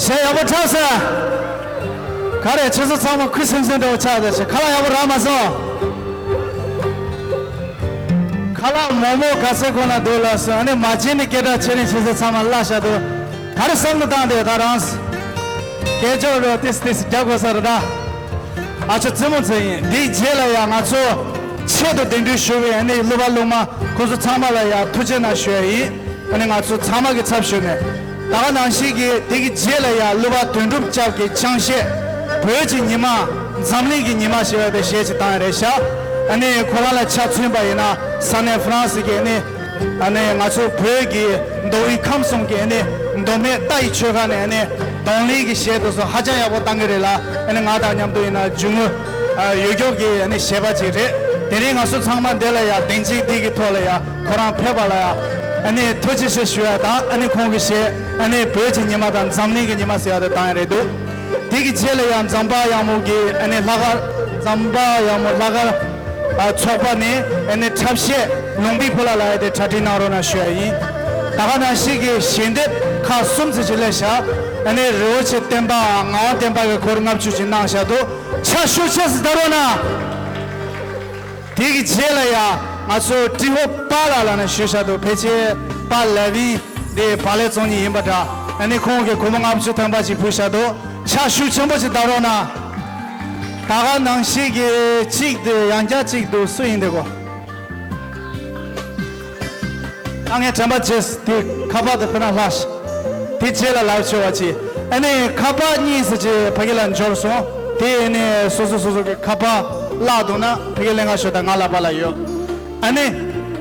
གཞས་ཡག་པོ་འཁྲབ་ས། ག་རེ་ཁྱེད་ཚོ་ཚང་མ་ཁུ་སིམ་སིམ་འདྲ་བོ་ཆགས་བསྡད་ཤག་ཁ་ལག་ཡག་པོ་རག་མ་སོང་། ཁ་ལག་མོག་མོག་ག་ཚོད་གོ་ན་འདུག་ལགས་སོ། ཨ་ནི་མ་བྱན་ནི་སྐད་གྲགས་ཆེ་ནི་ཁྱེད་ཚོ་ཚང་མ་བརླག་ཤག་འདུག་ག་རེ་བསམ་བློ་བཏང་བསྡད་ད་རང་། སྐད་ཅོར་རོ་ཏིས་ཏིས་རྒྱག་དགོས་ས་རེད་ད། ཨ་ཅོ་རྩེད་མོ་རྩེ་ཡིན། འདིའི་རྗེས་ལ་ཡང་ང་ཚོ་ཆེད་དུ་གདན་འདྲེན་ཞུ་བའི་ཨ་ནི་གླུ་པ་གླུ་མ་ཁོང་ཚོ་ཚང་མ་ལ་ཡང་ཐུགས་རྗེ་གནང་ཞུ་ཡ་ཡིན། ཨ་ནི་ང་ཚོ་ཚང་མ་གི་ཚབ་ཞུས་ནས། ད་ག་ནང་བཞིན་གྱི་དེ་གི་རྗེས་ལ་ཡང་གླུ་པ་དོན་གྲུབ་སྐྱབས་ཀྱི་ཅང་གཞས། བོད་ཀྱི་ཉི་མ། འཛམ་གླིང་གི་ཉི་མ་ཞེས་པ་དེ་གཞས་ཅིག་བཏང་ཡ་རེད་ཤག་ཨ་ནི་ཁོ་རང་ལ་ཆ་མཚོན་པ་ཡིན་ན་ས་གནས་ཧྥ་རན་སི་གི་ཨ་ནི། ཨ་ནི་ང་ཚོ་བོད་ཀྱི་མདོ་དབུས་ཁམས་གསུམ་གྱི་ཨ་ནི་མདོ་སྨད་རྟ་ཡི་ཆོལ་ཁ་ནས་ཨ་ནི་གདོང་ལེན་གྱི་གཞས་དེ་ཚོ་ཧ་ཅང་ཡག་པོ་བཏང་གི་རེད་ལ། ཨ་ནི་ང་དང་མཉམ་དུ་ཡིན་ན་རྒྱུ་དངོས་ཨ་ཡོད་རྒྱུ་གི་ཨ་ནི་གཞས་པ་ཅིག་རེད། དེ་རིང་ང་ཚོ་ཚང་མ་འདི་ལ་ཡ་གདེང་ཚོད་འདི་གི་ཐོག་ལ་ཡ་ཁོ་རང་ཕེབས་པ་ལ་ཡ་ཨ་ནི་ཐུགས་རྗེ་ཆེ་ཞུ་ཡ་དང་། ཨ་ནི་ཁོང་གི་གཞས་ཨ་ནི་བོད་ཀྱི་ཉི་མ་དང་འཛམ་གླིང་གི་ཉི་མ་ཟེར་ཡ་དེ་བཏང་ཡ་རེད་འདུག་དེ་གི་རྗེས་ལ་ཡང་འཛམ་བག་ཡངས་མོ་གི་ཨ་ནི་ལྷག་དཀར། འཛམ་བག་ཡངས་མོ་ལྷག་དཀར་ཨ་ཚོགས་པ་ནས་ཨ་ནི་འཁྲབ་གཞས་ལུང་པའི་ཕུ་ལ་ལ་ཡ་དེ་གྲ་སྒྲིག་གནང་རོགས་གནང་ཞུ་ཡ་ཡིན། ད་ག་ནང་བཞིན་གྱི་ཞལ་འདེབས་ཁག་གསུམ་ཙམ་ཞིག་སླེབས་ཤག་ཨ་ནི་རི་བོ་ཆེ་བསྟན་པའམ་ངག་དབང་བསྟན་པ་གི་སྐོར་ལྔ་བཅུ་ཞིག་གནང་བཞག་འདུག་ཕྱག་ཤུགས་ཆེ་ཙམ་རྒྱག་རོགས་གནང་། དེ་གི་རྗེས་ལ་ཡ་ང་ཚོ་ཀྲི་ཧོ་པཱ་ལགས་ལ་ནི་ཞུས་བཞག་འདུག་ཕལ་ཆེར་པཱ་ལེ་བི་འདི་བག་ལེབ་བཙོང་མཁན་ཡིན་པ་འདྲ། ཨ་ནི་ཁོང་གིས་སྒོར་མོ་ལྔ་བཅུ་ཐམ་པ་ཅིག་ཕུལ་བཞག་འདུག་ཕྱག་ཤུགས་ཆེན་པོ་ཅིག་བརྡབ་རོགས་གནང་། ད་ག་ནང་བཞིན་གྱི་གཅིག་འདུག་ཡང་བསྐྱར་གཅིག་འདུག་སུ་ཡིན་འདི་གོ། ད་ངས་དྲན་པ་བརྗེད་སོང་། དེ་ཁ་པར་དེ་ཕུལ་ན་ལྷག་ཤག་དེ་རྗེས་ལ་ལབ་ཆོག་པ་ཅིག་ཨ་ནི་ཁ་པར་གཉིས་ཙམ་ཅིག་ཕ་གི་ལ་འབྱོར་སོང་། དེ་ཨ་ནི་སོ་སོ་སོ་སོ་གི་ཁ་པར་བརླག་འདུག་ན་ཕ་གི་ལེན་ག་ཤོག་ད་ང་ལ་པ་ལ་ཡོད། ཨ་ནི་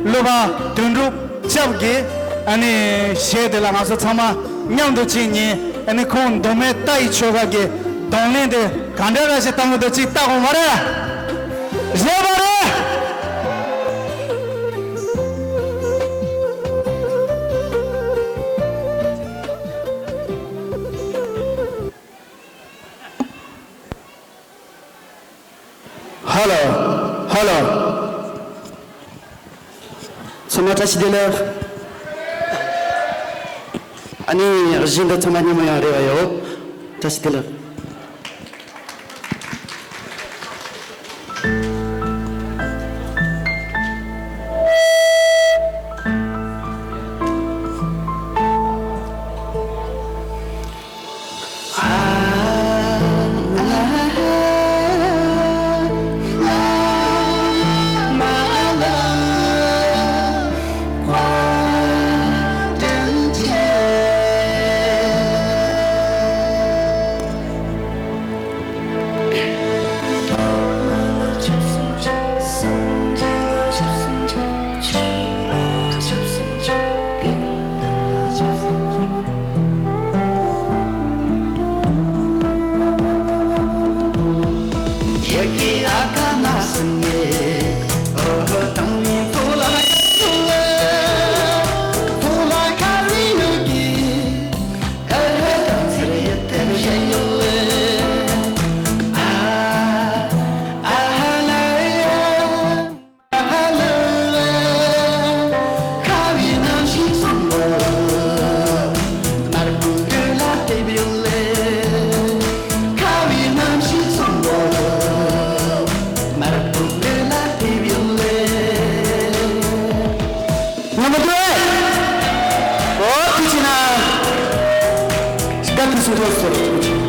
གླུ་པ་དོན་གྲུབ་སྐྱབས་ཀྱི་ཨ་ནི་གཞས་དེ་ལ་ང་ཚོ་ཚང་མ་མཉམ་དུ་ཅིག་ཉན། ཨ་ནི་ཁོང་མདོ་སྨད་རྟ་ཡི་ཆོལ་ཁ་གི་གདོང་ལེན་དེ་ག་འདྲ་ར་ཞིག་བཏང་གི་འདུག་ཅིག་ལྟ་དགོས་མ་རེད། རེད་པ་རེད། ཧ་ལོ། ཧ་ལོ། ཚང་མ་བཀྲ་ཤིས་བདེ་ལེགས། ཨ་ནི་གཞས་འདི་ཚང་མ་སྙན་མོ་ཡང་རེད་པ་ཡོད། བཀྲ་ཤིས་བདེ་ལེགས། ང་མ་འདུག་ཨེ། ཨོ་ཐུགས་ཆེ་ན། སྐད་ཐུགས་སུ་འགྲོ་སོང་། ཐུགས་ཆེ།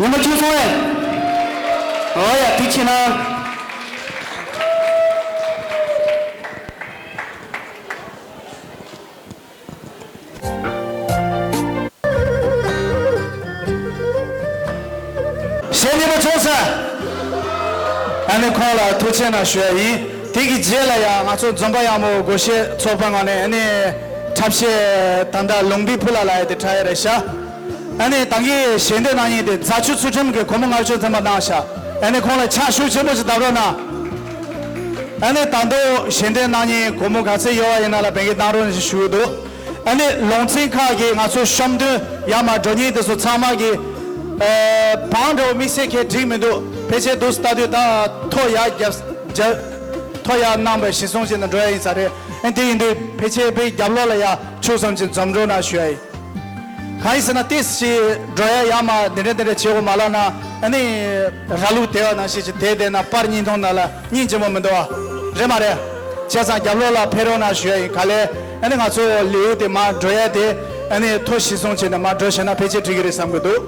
རིན་པོ་ཆེ་སོང་ཨེ། ཨོ་ཡ་ཐུགས་ཆེ་གནང་། གཞས་ནས་པ་ཆོག་ས། ཨ་ནི་ཁོང་ལ་ཐུགས་ཆེ་གནང་ཞུ་ཡ་ཡིན། དེ་གི་རྗེས་ལ་ཡང་ང་ཚོ་འཛོམས་པ་ཡག་མོ་སྒོར་གཞས་ཚོགས་པ་ངོས་ནས་ཨ་ནི་འཁྲབ་གཞས་ད་ལྟ་ལུང་པའི་ཕུ་ལ་ལ་ཡ་དེ་འཁྲབ་ཡ་རེད་ཤག་ཨ་ནི་ད་གིན་ཞལ་འདོན་གནང་མཁན་དེ་རྫ་ཆུ་ཚུལ་ཁྲིམས་ཀྱི་སྒོར་མོ་ལྔ་བཅུ་ཙམ་པ་གནང་ཤག་ཨ་ནི་ཁོང་ལ་ཕྱག་ཤུགས་ཆེན་པོ་ཞིག་བརྡབ་རོགས་གནང་། ཨ་ནི་ད་དུང་ཞལ་འདོན་གནང་མཁན་སྒོར་མོ་ག་ཚད་ཡོད་པ་ཡིན་ན་ལ་བེད་སྐྱེལ་གནང་རོགས་གནང་ཞེས་ཞུ་གི་འདུག་ཨ་ནི་ལུང་ཚན་ཁག་གི་ང་ཚོ་བཤམས་སྟོན་ཡར་མར་འགྲོ་མཁན་དེ་ཚོ་ཚང་མ་གི་ཨ་བང་འགྲོ་དམིགས་བསལ་གྱི་འགྲིག་མི་འདུག་ཕལ་ཆེར་འདུག་ལྟ་དུས་ད་ཐོ་ཡར་རྒྱབ་རྒྱབ་ཐོ་ཡར་གནང་བའི་གཞི་བཟུང་བྱས་ནས་འགྲོ་ཡ་ཡིན་ས་རེད། ཨ་ནི་དེ་ཡིན་དུས་ཕལ་ཆེར་དཔེ་རྒྱབ་ལོགས་ལ་ཡ་ཆུག་ཙམ་ཅིག་འཛོམས་རོགས་གནང་ཞུ་ཡ་ཡིན། གང་ཡིན་ཟེར་ན་ཏོག་ཙམ་འགྲོ་ཡ་ཡར་མར་འདི་འདྲ་འདི་འདྲ་བྱེད་དགོས་མ་ལབ་ན་ཨ་ནི་ར་ལུག་དེད་པ་ནང་བཞིན་ཅིག་དེད་བསྡད་ན་པར་གཉིས་མཐོང་ན་ལ་སྙིང་རྗེ་མོ་མི་འདུག་བ། རེད་མ་རེད། བྱས་ཙང་རྒྱབ་ལོགས་ལ་ཕེབས་རོགས་གནང་ཞུ་ཡ་ཡིན། ག་ལེར་ཨ་ནི་ང་ཚོ་ལེའུ་དེ་མར་འགྲོ་ཡ་དེ་ཨ་ནི་ཐོ་གཞི་བཟུང་བྱས་ནས་མར་འགྲོ་ཤེས་ན་ཕལ་ཆེར་འགྲིག་གི་རེད་བསམ་གི་འདུག་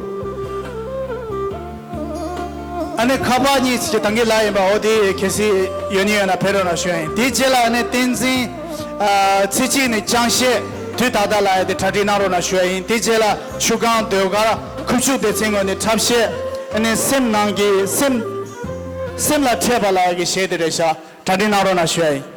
ཨ་ནི་ཁ་པར་གཉིས་ཀྱི་ད་གིན་ལབ་ཡིན་པ་འོ་དེ་གལ་སྲིད་ཡོད་ནི་ཡོད་ན་ཕེབས་རོགས་གནང་ཞུ་ཡ་ཡིན། དེའི་རྗེས་ལ་ཨ་ནི་བསྟན་འཛིན་ཨ་ཚེ་སྐྱིད་ནས་ཅང་ཤེས་དུས་ད་ལྟ་ལ་ཡ་དེ་གྲ་སྒྲིག་གནང་རོགས་གནང་ཞུ་ཡ་ཡིན། དེའི་རྗེས་ལ་ཆུ་སྒང་ཟློས་གར་ཁུ་བྱུག་སྡེ་ཚན་ངོས་ནས་འཁྲབ་གཞས་ཨ་ནི་སེམས་ནང་གི་སེམས་སེམས་ལ་འཕྲད་པ་ལ་ཡ་གི་གཞས་དེ་རེད་ཤག་གྲ་སྒྲིག་གནང་རོགས་གནང་ཞུ་ཡ་ཡིན།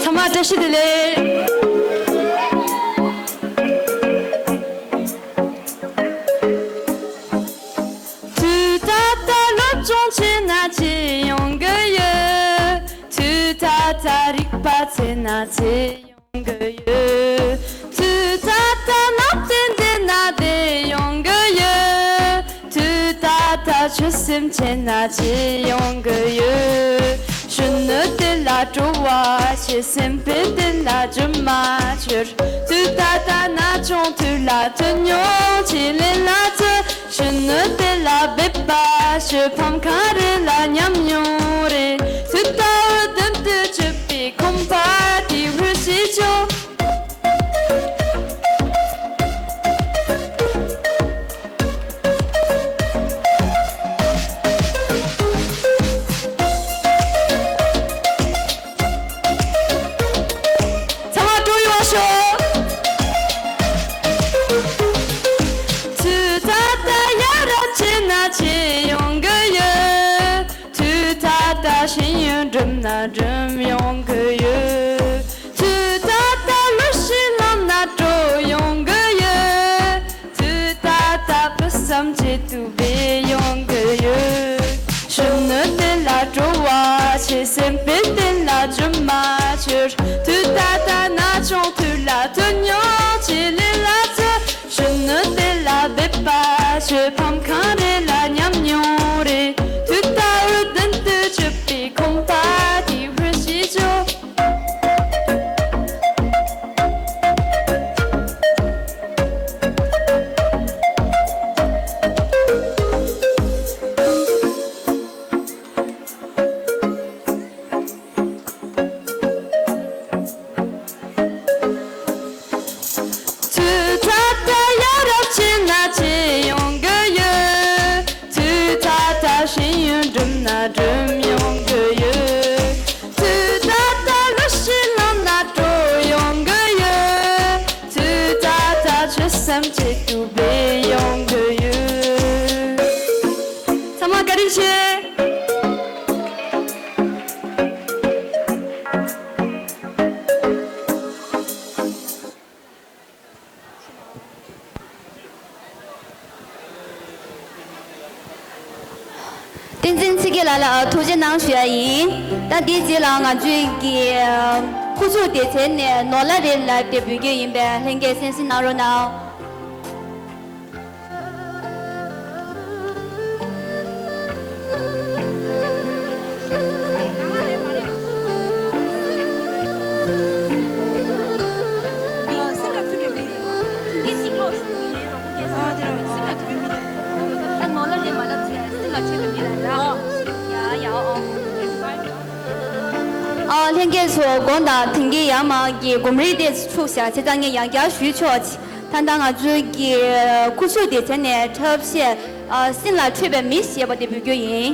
ཚང་མ་བཀྲ་ཤིས་བདེ་ལེགས། དུས་ད་ལྟ་སློབ་སྦྱོང་བྱས་ན་ཅི་ཡོང་གི་ཡོད། དུས་ད་ལྟ་རིག་པ་བཙལ་ན་ཅི་ཡོང་གི་ཡོད། དུས་ད་ལྟ་ནང་བསྟན་བསྡད་ན་བདེ་ཡོང་གི་ཡོད། དུས་ད་ལྟ་ཆོས་སེམས་བྱས་ན་ཅི་ཡོང་གི་ཡོད། གཞོན་ནུ་དེ་ལ་སྤྲོ་བ་ཆེ། སེམས་པའི་གཏིང་ལ་སྒྱུ་མ་འཆོར། དུས་ད་ལྟ་ན་ཆུང་དུས་ལ་དོན་སྙིང་ཆེ། ལས་ལ་བརྩོན། གཞོན་ནུ་དེ་ལ་འབད་པ་ཤོད། ཕམ་ཁ་རེ་ལ་ཉམས་མྱོང་རེ། དུས་ད་འུ་མདུན་དུ་སྐྱོད་པའི་ཁོམ་པ་དེ་བར་ཞིག་ཆོག། ཚང་མ་སྤྲོ་ཡོང་ཤོག། དུས་ད་ལྟ་ཡ་རབས་བྱས་ན་ཅི་ཡོང་གི་ཡོད། དུས་ད་ལྟ་ཤེས་ཡོན་སྒྲུབ་ན་སྒྲུབ་ཡོང་གི་ཡོད། དུས་ད་ལྟ་ལོ་ཤས་ལངས་ན་སྤྲོ་ཡོང་གི་ཡོད། དུས་ད་ལྟ་ཕུགས་བསམ་ཆེད་དུ་འབད་ཡོང་གི་ཡོད། གཞོན་ནུ་དེ་ལ་སྤྲོ་བ་ཆེ། སེམས་པའི་གཏིང་ལ་སྒྱུ་མ་འཆོར། དུས་ད་ལྟ་ན་ཆུང་དུས་ལ་དོན་སྙིང་ཆེ། ལས་ལ་བརྩོན། གཞོན་ནུ་དེ་ལ་འབད་པ་ཤོད། ཕམ་ཁ་རེ་ལ་ཉམས་མྱོང་རེ། དུས་ད་འུ་མདུན་དུ་སྐྱོད་པའི་ཁོམ་པ་དེ་བར་ཞིག་ཆོག། དུས་ད་ལྟ་ཡ་རབས་བྱས་ན་ཅི་ཡོང་གི་ཡོད། དུས་ད་ལྟ་ཤེས་ཡོན་སྒྲུབ་ན་སྒྲུབ་ཡོང་གི་ཡོད། དུས་ད་ལྟ་ལོ་ཤས་ལངས་ན་སྤྲོ་ཡོང་གི་ཡོད། དུས་ད་ལྟ་ཆོས་སེམས་ཆེད་དུ་འབད་ཡོང་གི་ཡོད། ཚང་མ་བཀའ་དྲིན་ཆེ། བསྟན་འཛིན་ཚེ་རྒྱས་ལགས་ལ་ཐུགས་རྗེ་གནང་ཞུ་ཡ་ཡིན། ད་དེའི་རྗེས་ལ་ང་ཚོའི་གི་ཁུ་བྱུག་སྡེ་ཚན་ནས་ནོར་ལྷ་རེ་ལབ་སྟེ་འབུལ་རྒྱུ་ཡིན་པས་ལྷན་རྒྱས་གསན་གཟིགས་གནང་རོགས་གནང་། ཨ། ལྷན་རྒྱས་ཚོ། དགོངས་དག་དེང་གི་ཡར་མར་གྱི་གོམ་རིམ་དེ་འཁྲུགས་བཞག་བྱས་ཙང་ངས་ཡང་བསྐྱར་ཞུས་ཆོག་ད་ལྟ་ང་ཚོའི་གི་ཁུ་བྱུག་དེ་བྱས་ནས་འཁྲབ་གཞས། ཨ། སེམས་ལ་འཁྲུལ་པའི་མི་ཞེས་པ་དེ་འབུལ་རྒྱུ་ཡིན།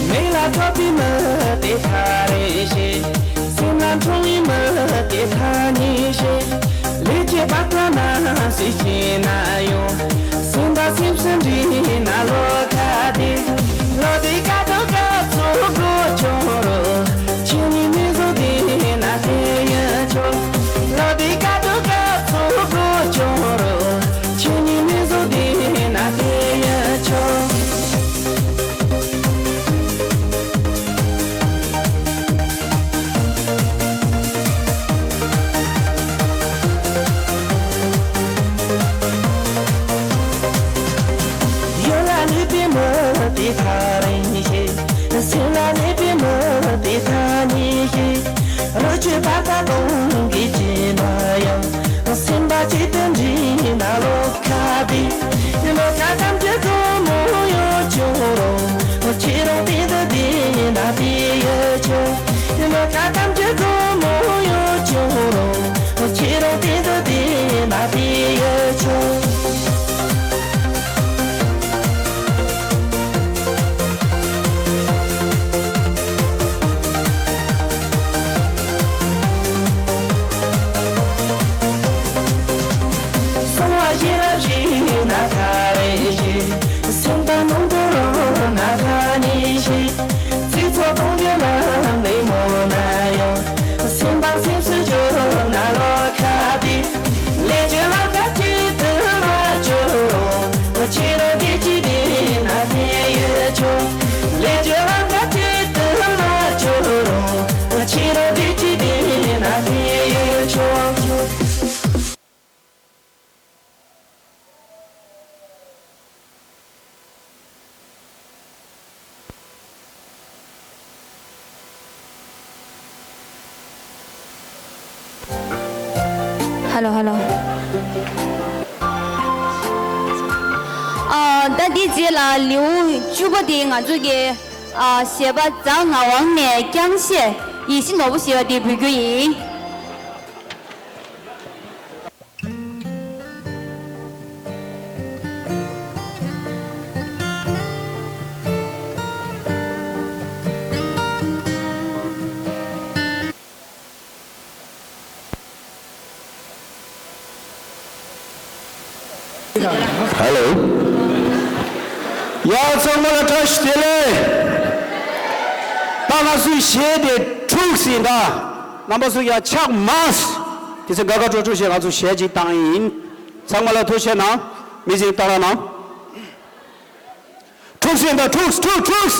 མིག་ལ་ཐོགས་པའི་མི་དེ་ཐག་རིང་ཞིག་སེམས་ལ་འཁྲུངས་པའི་མི་དེ་ཐག་ཉེ་ཞིག་ལས་ཀྱི་བར་ཐག་ན་སུས་ཤེས་ན་ཡང་། སེམས་དང་སེམས་སུ་འདྲེས་ན་ལོ་ཁ་དེ། ལོ་དེ་ཀ་དོ་ཀ་ཚོ་དགོས་ཀྱང་རུང་། ཁྱེད་ནི་མི་བཟོ་དེ་ན་དེ་ཡི་ཆོག་ལོ་དེ་ཀ་དོ་ཀ་ཚོ་དགོས་ཀྱང་རུང་། ཁྱེད་ནི་མི་བཟོ་དེ་ན་དེ་ཡི་ཆོག་ཡུལ་ལ་གནས་པའི་མི་དེ་ཐག་རིང་ཞིག་སེམས་ལ་གནས་པའི་མི་དེ་ཐག་ཉེ་ཞིག་རོ་ཁྱོད་བར་ཐག་སྟོང་གི་བྱེད་མ་ཡང་། སེམས་པ་གཅིག་ཏུ་འདྲེས་ན་ལོ་ཁ་དེ། ལོ་ཁ་ཐམས་ཅད་དུ་མོ་ཡོད་ཀྱང་རུང་། ཁྱེད་རང་དེ་དུ་བསྡད་ན་དེ་ཡི་ཆོག་ལོ་ཁ་ཐམས་ཅད་དུ་མོ་ཡོད་ཀྱང་རུང་། ཁྱེད་རང་དེ་དུ་བསྡད་ན་དེ་ཡི་ཆོག་གསང་བ་ཞིག་ལ་བཞེས་ན་ཐག་རིང་ཞིག་སེམས་དང་ནང་དུ་རང་ན་ཐག་ཉེ་ཞིག་ཚིག་ཚོགས་གཏོང་རྒྱུ་ལ་མི་མོ་ན་ཡང་། སེམས་པ་སེམས་སུ་འཇོག་ན་ལོ་ཁ་དེ། ལས་ཀྱི་ལམ་ཁ་གཅིག་ཏུ་མ་གྱུར་རུང་། ཁྱེད་རང་བདེ་སྐྱིད་བདེ་ན་དེ་ཡི་ཆོག་ལས་ཀྱི་ལམ་ཁ་གཅིག་ཏུ་མ་གྱུར་རུང་། ཁྱེད་རང་བདེ་སྐྱིད་བདེ་ན་དེ་ཡི་ཆོག་ཧ་ལོ། ཧ་ལོ། ཨ། ད་འདིའི་རྗེས་ལ་ལེའུ་བཅུ་པ་དེ་ང་ཚོ་གི། ཨ། གཞས་པ་རྫ་ངག་དབང་ནས་རྐྱང་གཞས་ཡིད་བཞིན་ནོར་བུ་ཞེས་པ་དེ་འབུལ་རྒྱུ་ཡིན། ཧ་ལོ། ཡ། ཚང་མ་ལ་བཀྲ་ཤིས་བདེ་ལེགས། ད་ང་ཚོའི་གཞས་དེ་འཁྲུགས་ཟིན་ད། རྣམ་པ་ཚོ་ཡ་ཆག་མ་སོང་། དེ་ཚེ་དགའ་དགའ་སྤྲོ་སྤྲོ་བྱས་ང་ཚོ་གཞས་གཅིག་བཏང་ཡིན། ཚང་མ་ལ་ཐུགས་རྗེ་གནང་། མི་ཚེ་བཏང་ར་གནང་། འཁྲུགས་ཟིན་ད། འཁྲུགས། འཁྲུགས། འཁྲུགས།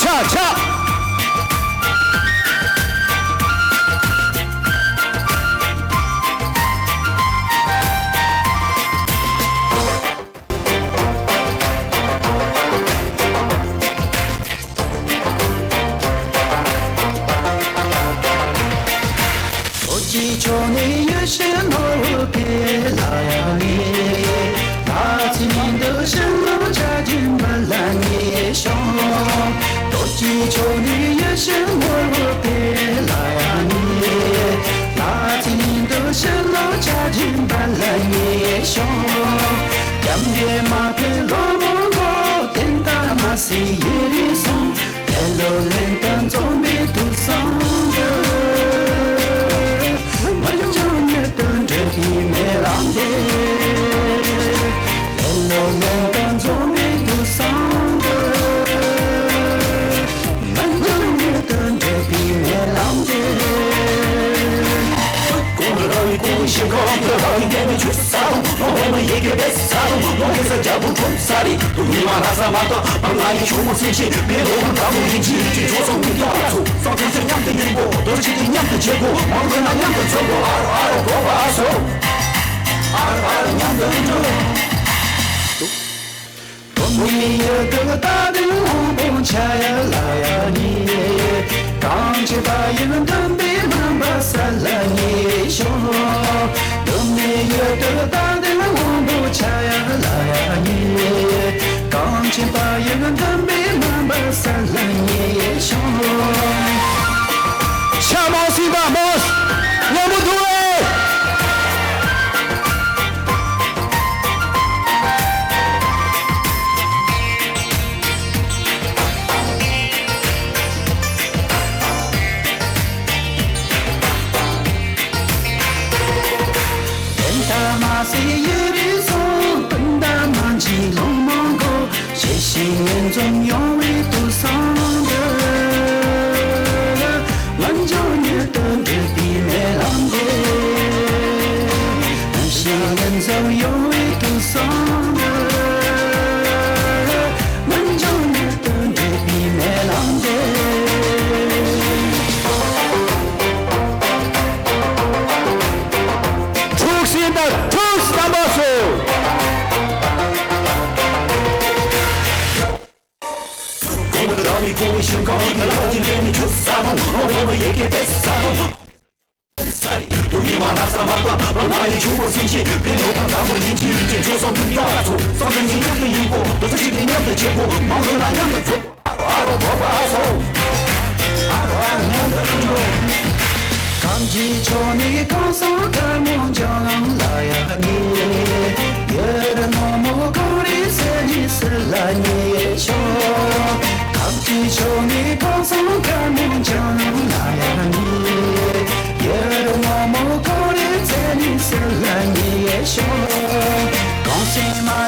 ཆག་ཆག་སྲིད་ཡུན་རིང་སོང་། ལེ་ལོ་ལན་དང་འཛོམས་པའི་དུས་བཟང་དུ། མི་འབྱུང་མྱུར་དུ་འགྲོ་བའི་སྨོན་ལམ་དེ། ལེ་ལོ་ལན་དང་འཛོམས་པའི་དུས་བཟང་དུ། མི་འབྱུང་མྱུར་དུ་འགྲོ་བའི་སྨོན་ལམ་དེ། གོང་དུ་རང་གི་སྐུ་ཞིང་ཁམས་དུ་རང་གི་ལྡན་མི་ཆུ་ས་རུ་ལོ་ཧེ་མ་ཡི་གེ་བེ་ས་རུ་ལོ་ཧེ་ས་རྒྱ་བུ་ཁྲོམ་ས་རི་དུ་ཉི་མ་ར་ས་མ་ཏོ་པ་ང་ཡི་ཆུ་མོ་སེམས་ཤིང་མེ་ལོ་མ་དྲ་མོ་ཡིན་ཅི་ཅི་ཆོ་སོང་མི་ཏོ་ཨ་སོ་སང་ཐུན་ཚོད་མཉམ་དུ་ཡིན་གོ་རྡོ་ཆི་དེ་མཉམ་དུ་བྱེད་གོ་མང་པོ་ན་མཉམ་དུ་འཚོ་གོ་ཨ་རོ་ཨ་རོ་གོ་བ་ཨ་སོ་ཨ་རོ་ཨ་རོ་མཉམ་དུ་འགྲོ། སྟོད་སྨད་ཡུལ་དུ་རྟ་དྲེལ་དབང་པོ་འཆའ་ཡ་ལ་ཡ་ཉེ། གངས་ཅན་པ་ཡི་འདུན་པའི་སྨན་པ་སལ་ལ་ཉེ་ཤོག་སྟོད་སྨད་ཡུལ་དུ་རྟ་དྲེལ་དབང་པོ་འཆའ་ཡ་ལ་ཡ་ཉེ། གངས་ཅན་པ་ཡི་འདུན་པའི་སྨན་པ་སལ་ལ་ཉེ་ཤོག་ཤ་མང་སྲིད་པ་མོས། མཉམ་པོ་འདུག་ཨེ། དེ་ལྟར་མ་སྲིད་ཡུན་རིང་སོང་། དོན་དག་མ་འཇིག་ལོང་མང་གོ་ཞེས་ཤིང་ངན་འཛོམས་ཡོང་བའི་དུས་བཟང་དུ། ང་འཇོག་མྱུར་དུ་འགྲུབ་པའི་སྨོན་ལམ་འདེབས། ང་ཤིང་ངན་འཛོམས་ཡོང་བའི་དུས་བཟང་དུ། ང་འཇོག་མྱུར་དུ་འགྲུབ་པའི་སྨོན་ལམ་འདེབས། ཐུགས་ཤིན་ཏུ་ཐུགས་དམ་པ་སོ། གངས་ཀྱི་ཕྱོགས་ནས་གངས་སེང་དཀར་མོ་འཇམ་ལ་ཡ་ཉེ། ཡུལ་ངོ་མ་གངས་རི་རྩེ་གཉིས་ཟེར་ལ་ཉེ་ཤོག་གངས་ཀྱི་ཕྱོགས་ནས་གངས་སེང་དཀར་མོ་འཇམ་ལ་ཡ་ཉེ། ཡུལ་ངོ་མ་གངས་རི་རྩེ་གཉིས་ཟེར་ལ་ཉེ་ཤོག་གངས་སེང་མ་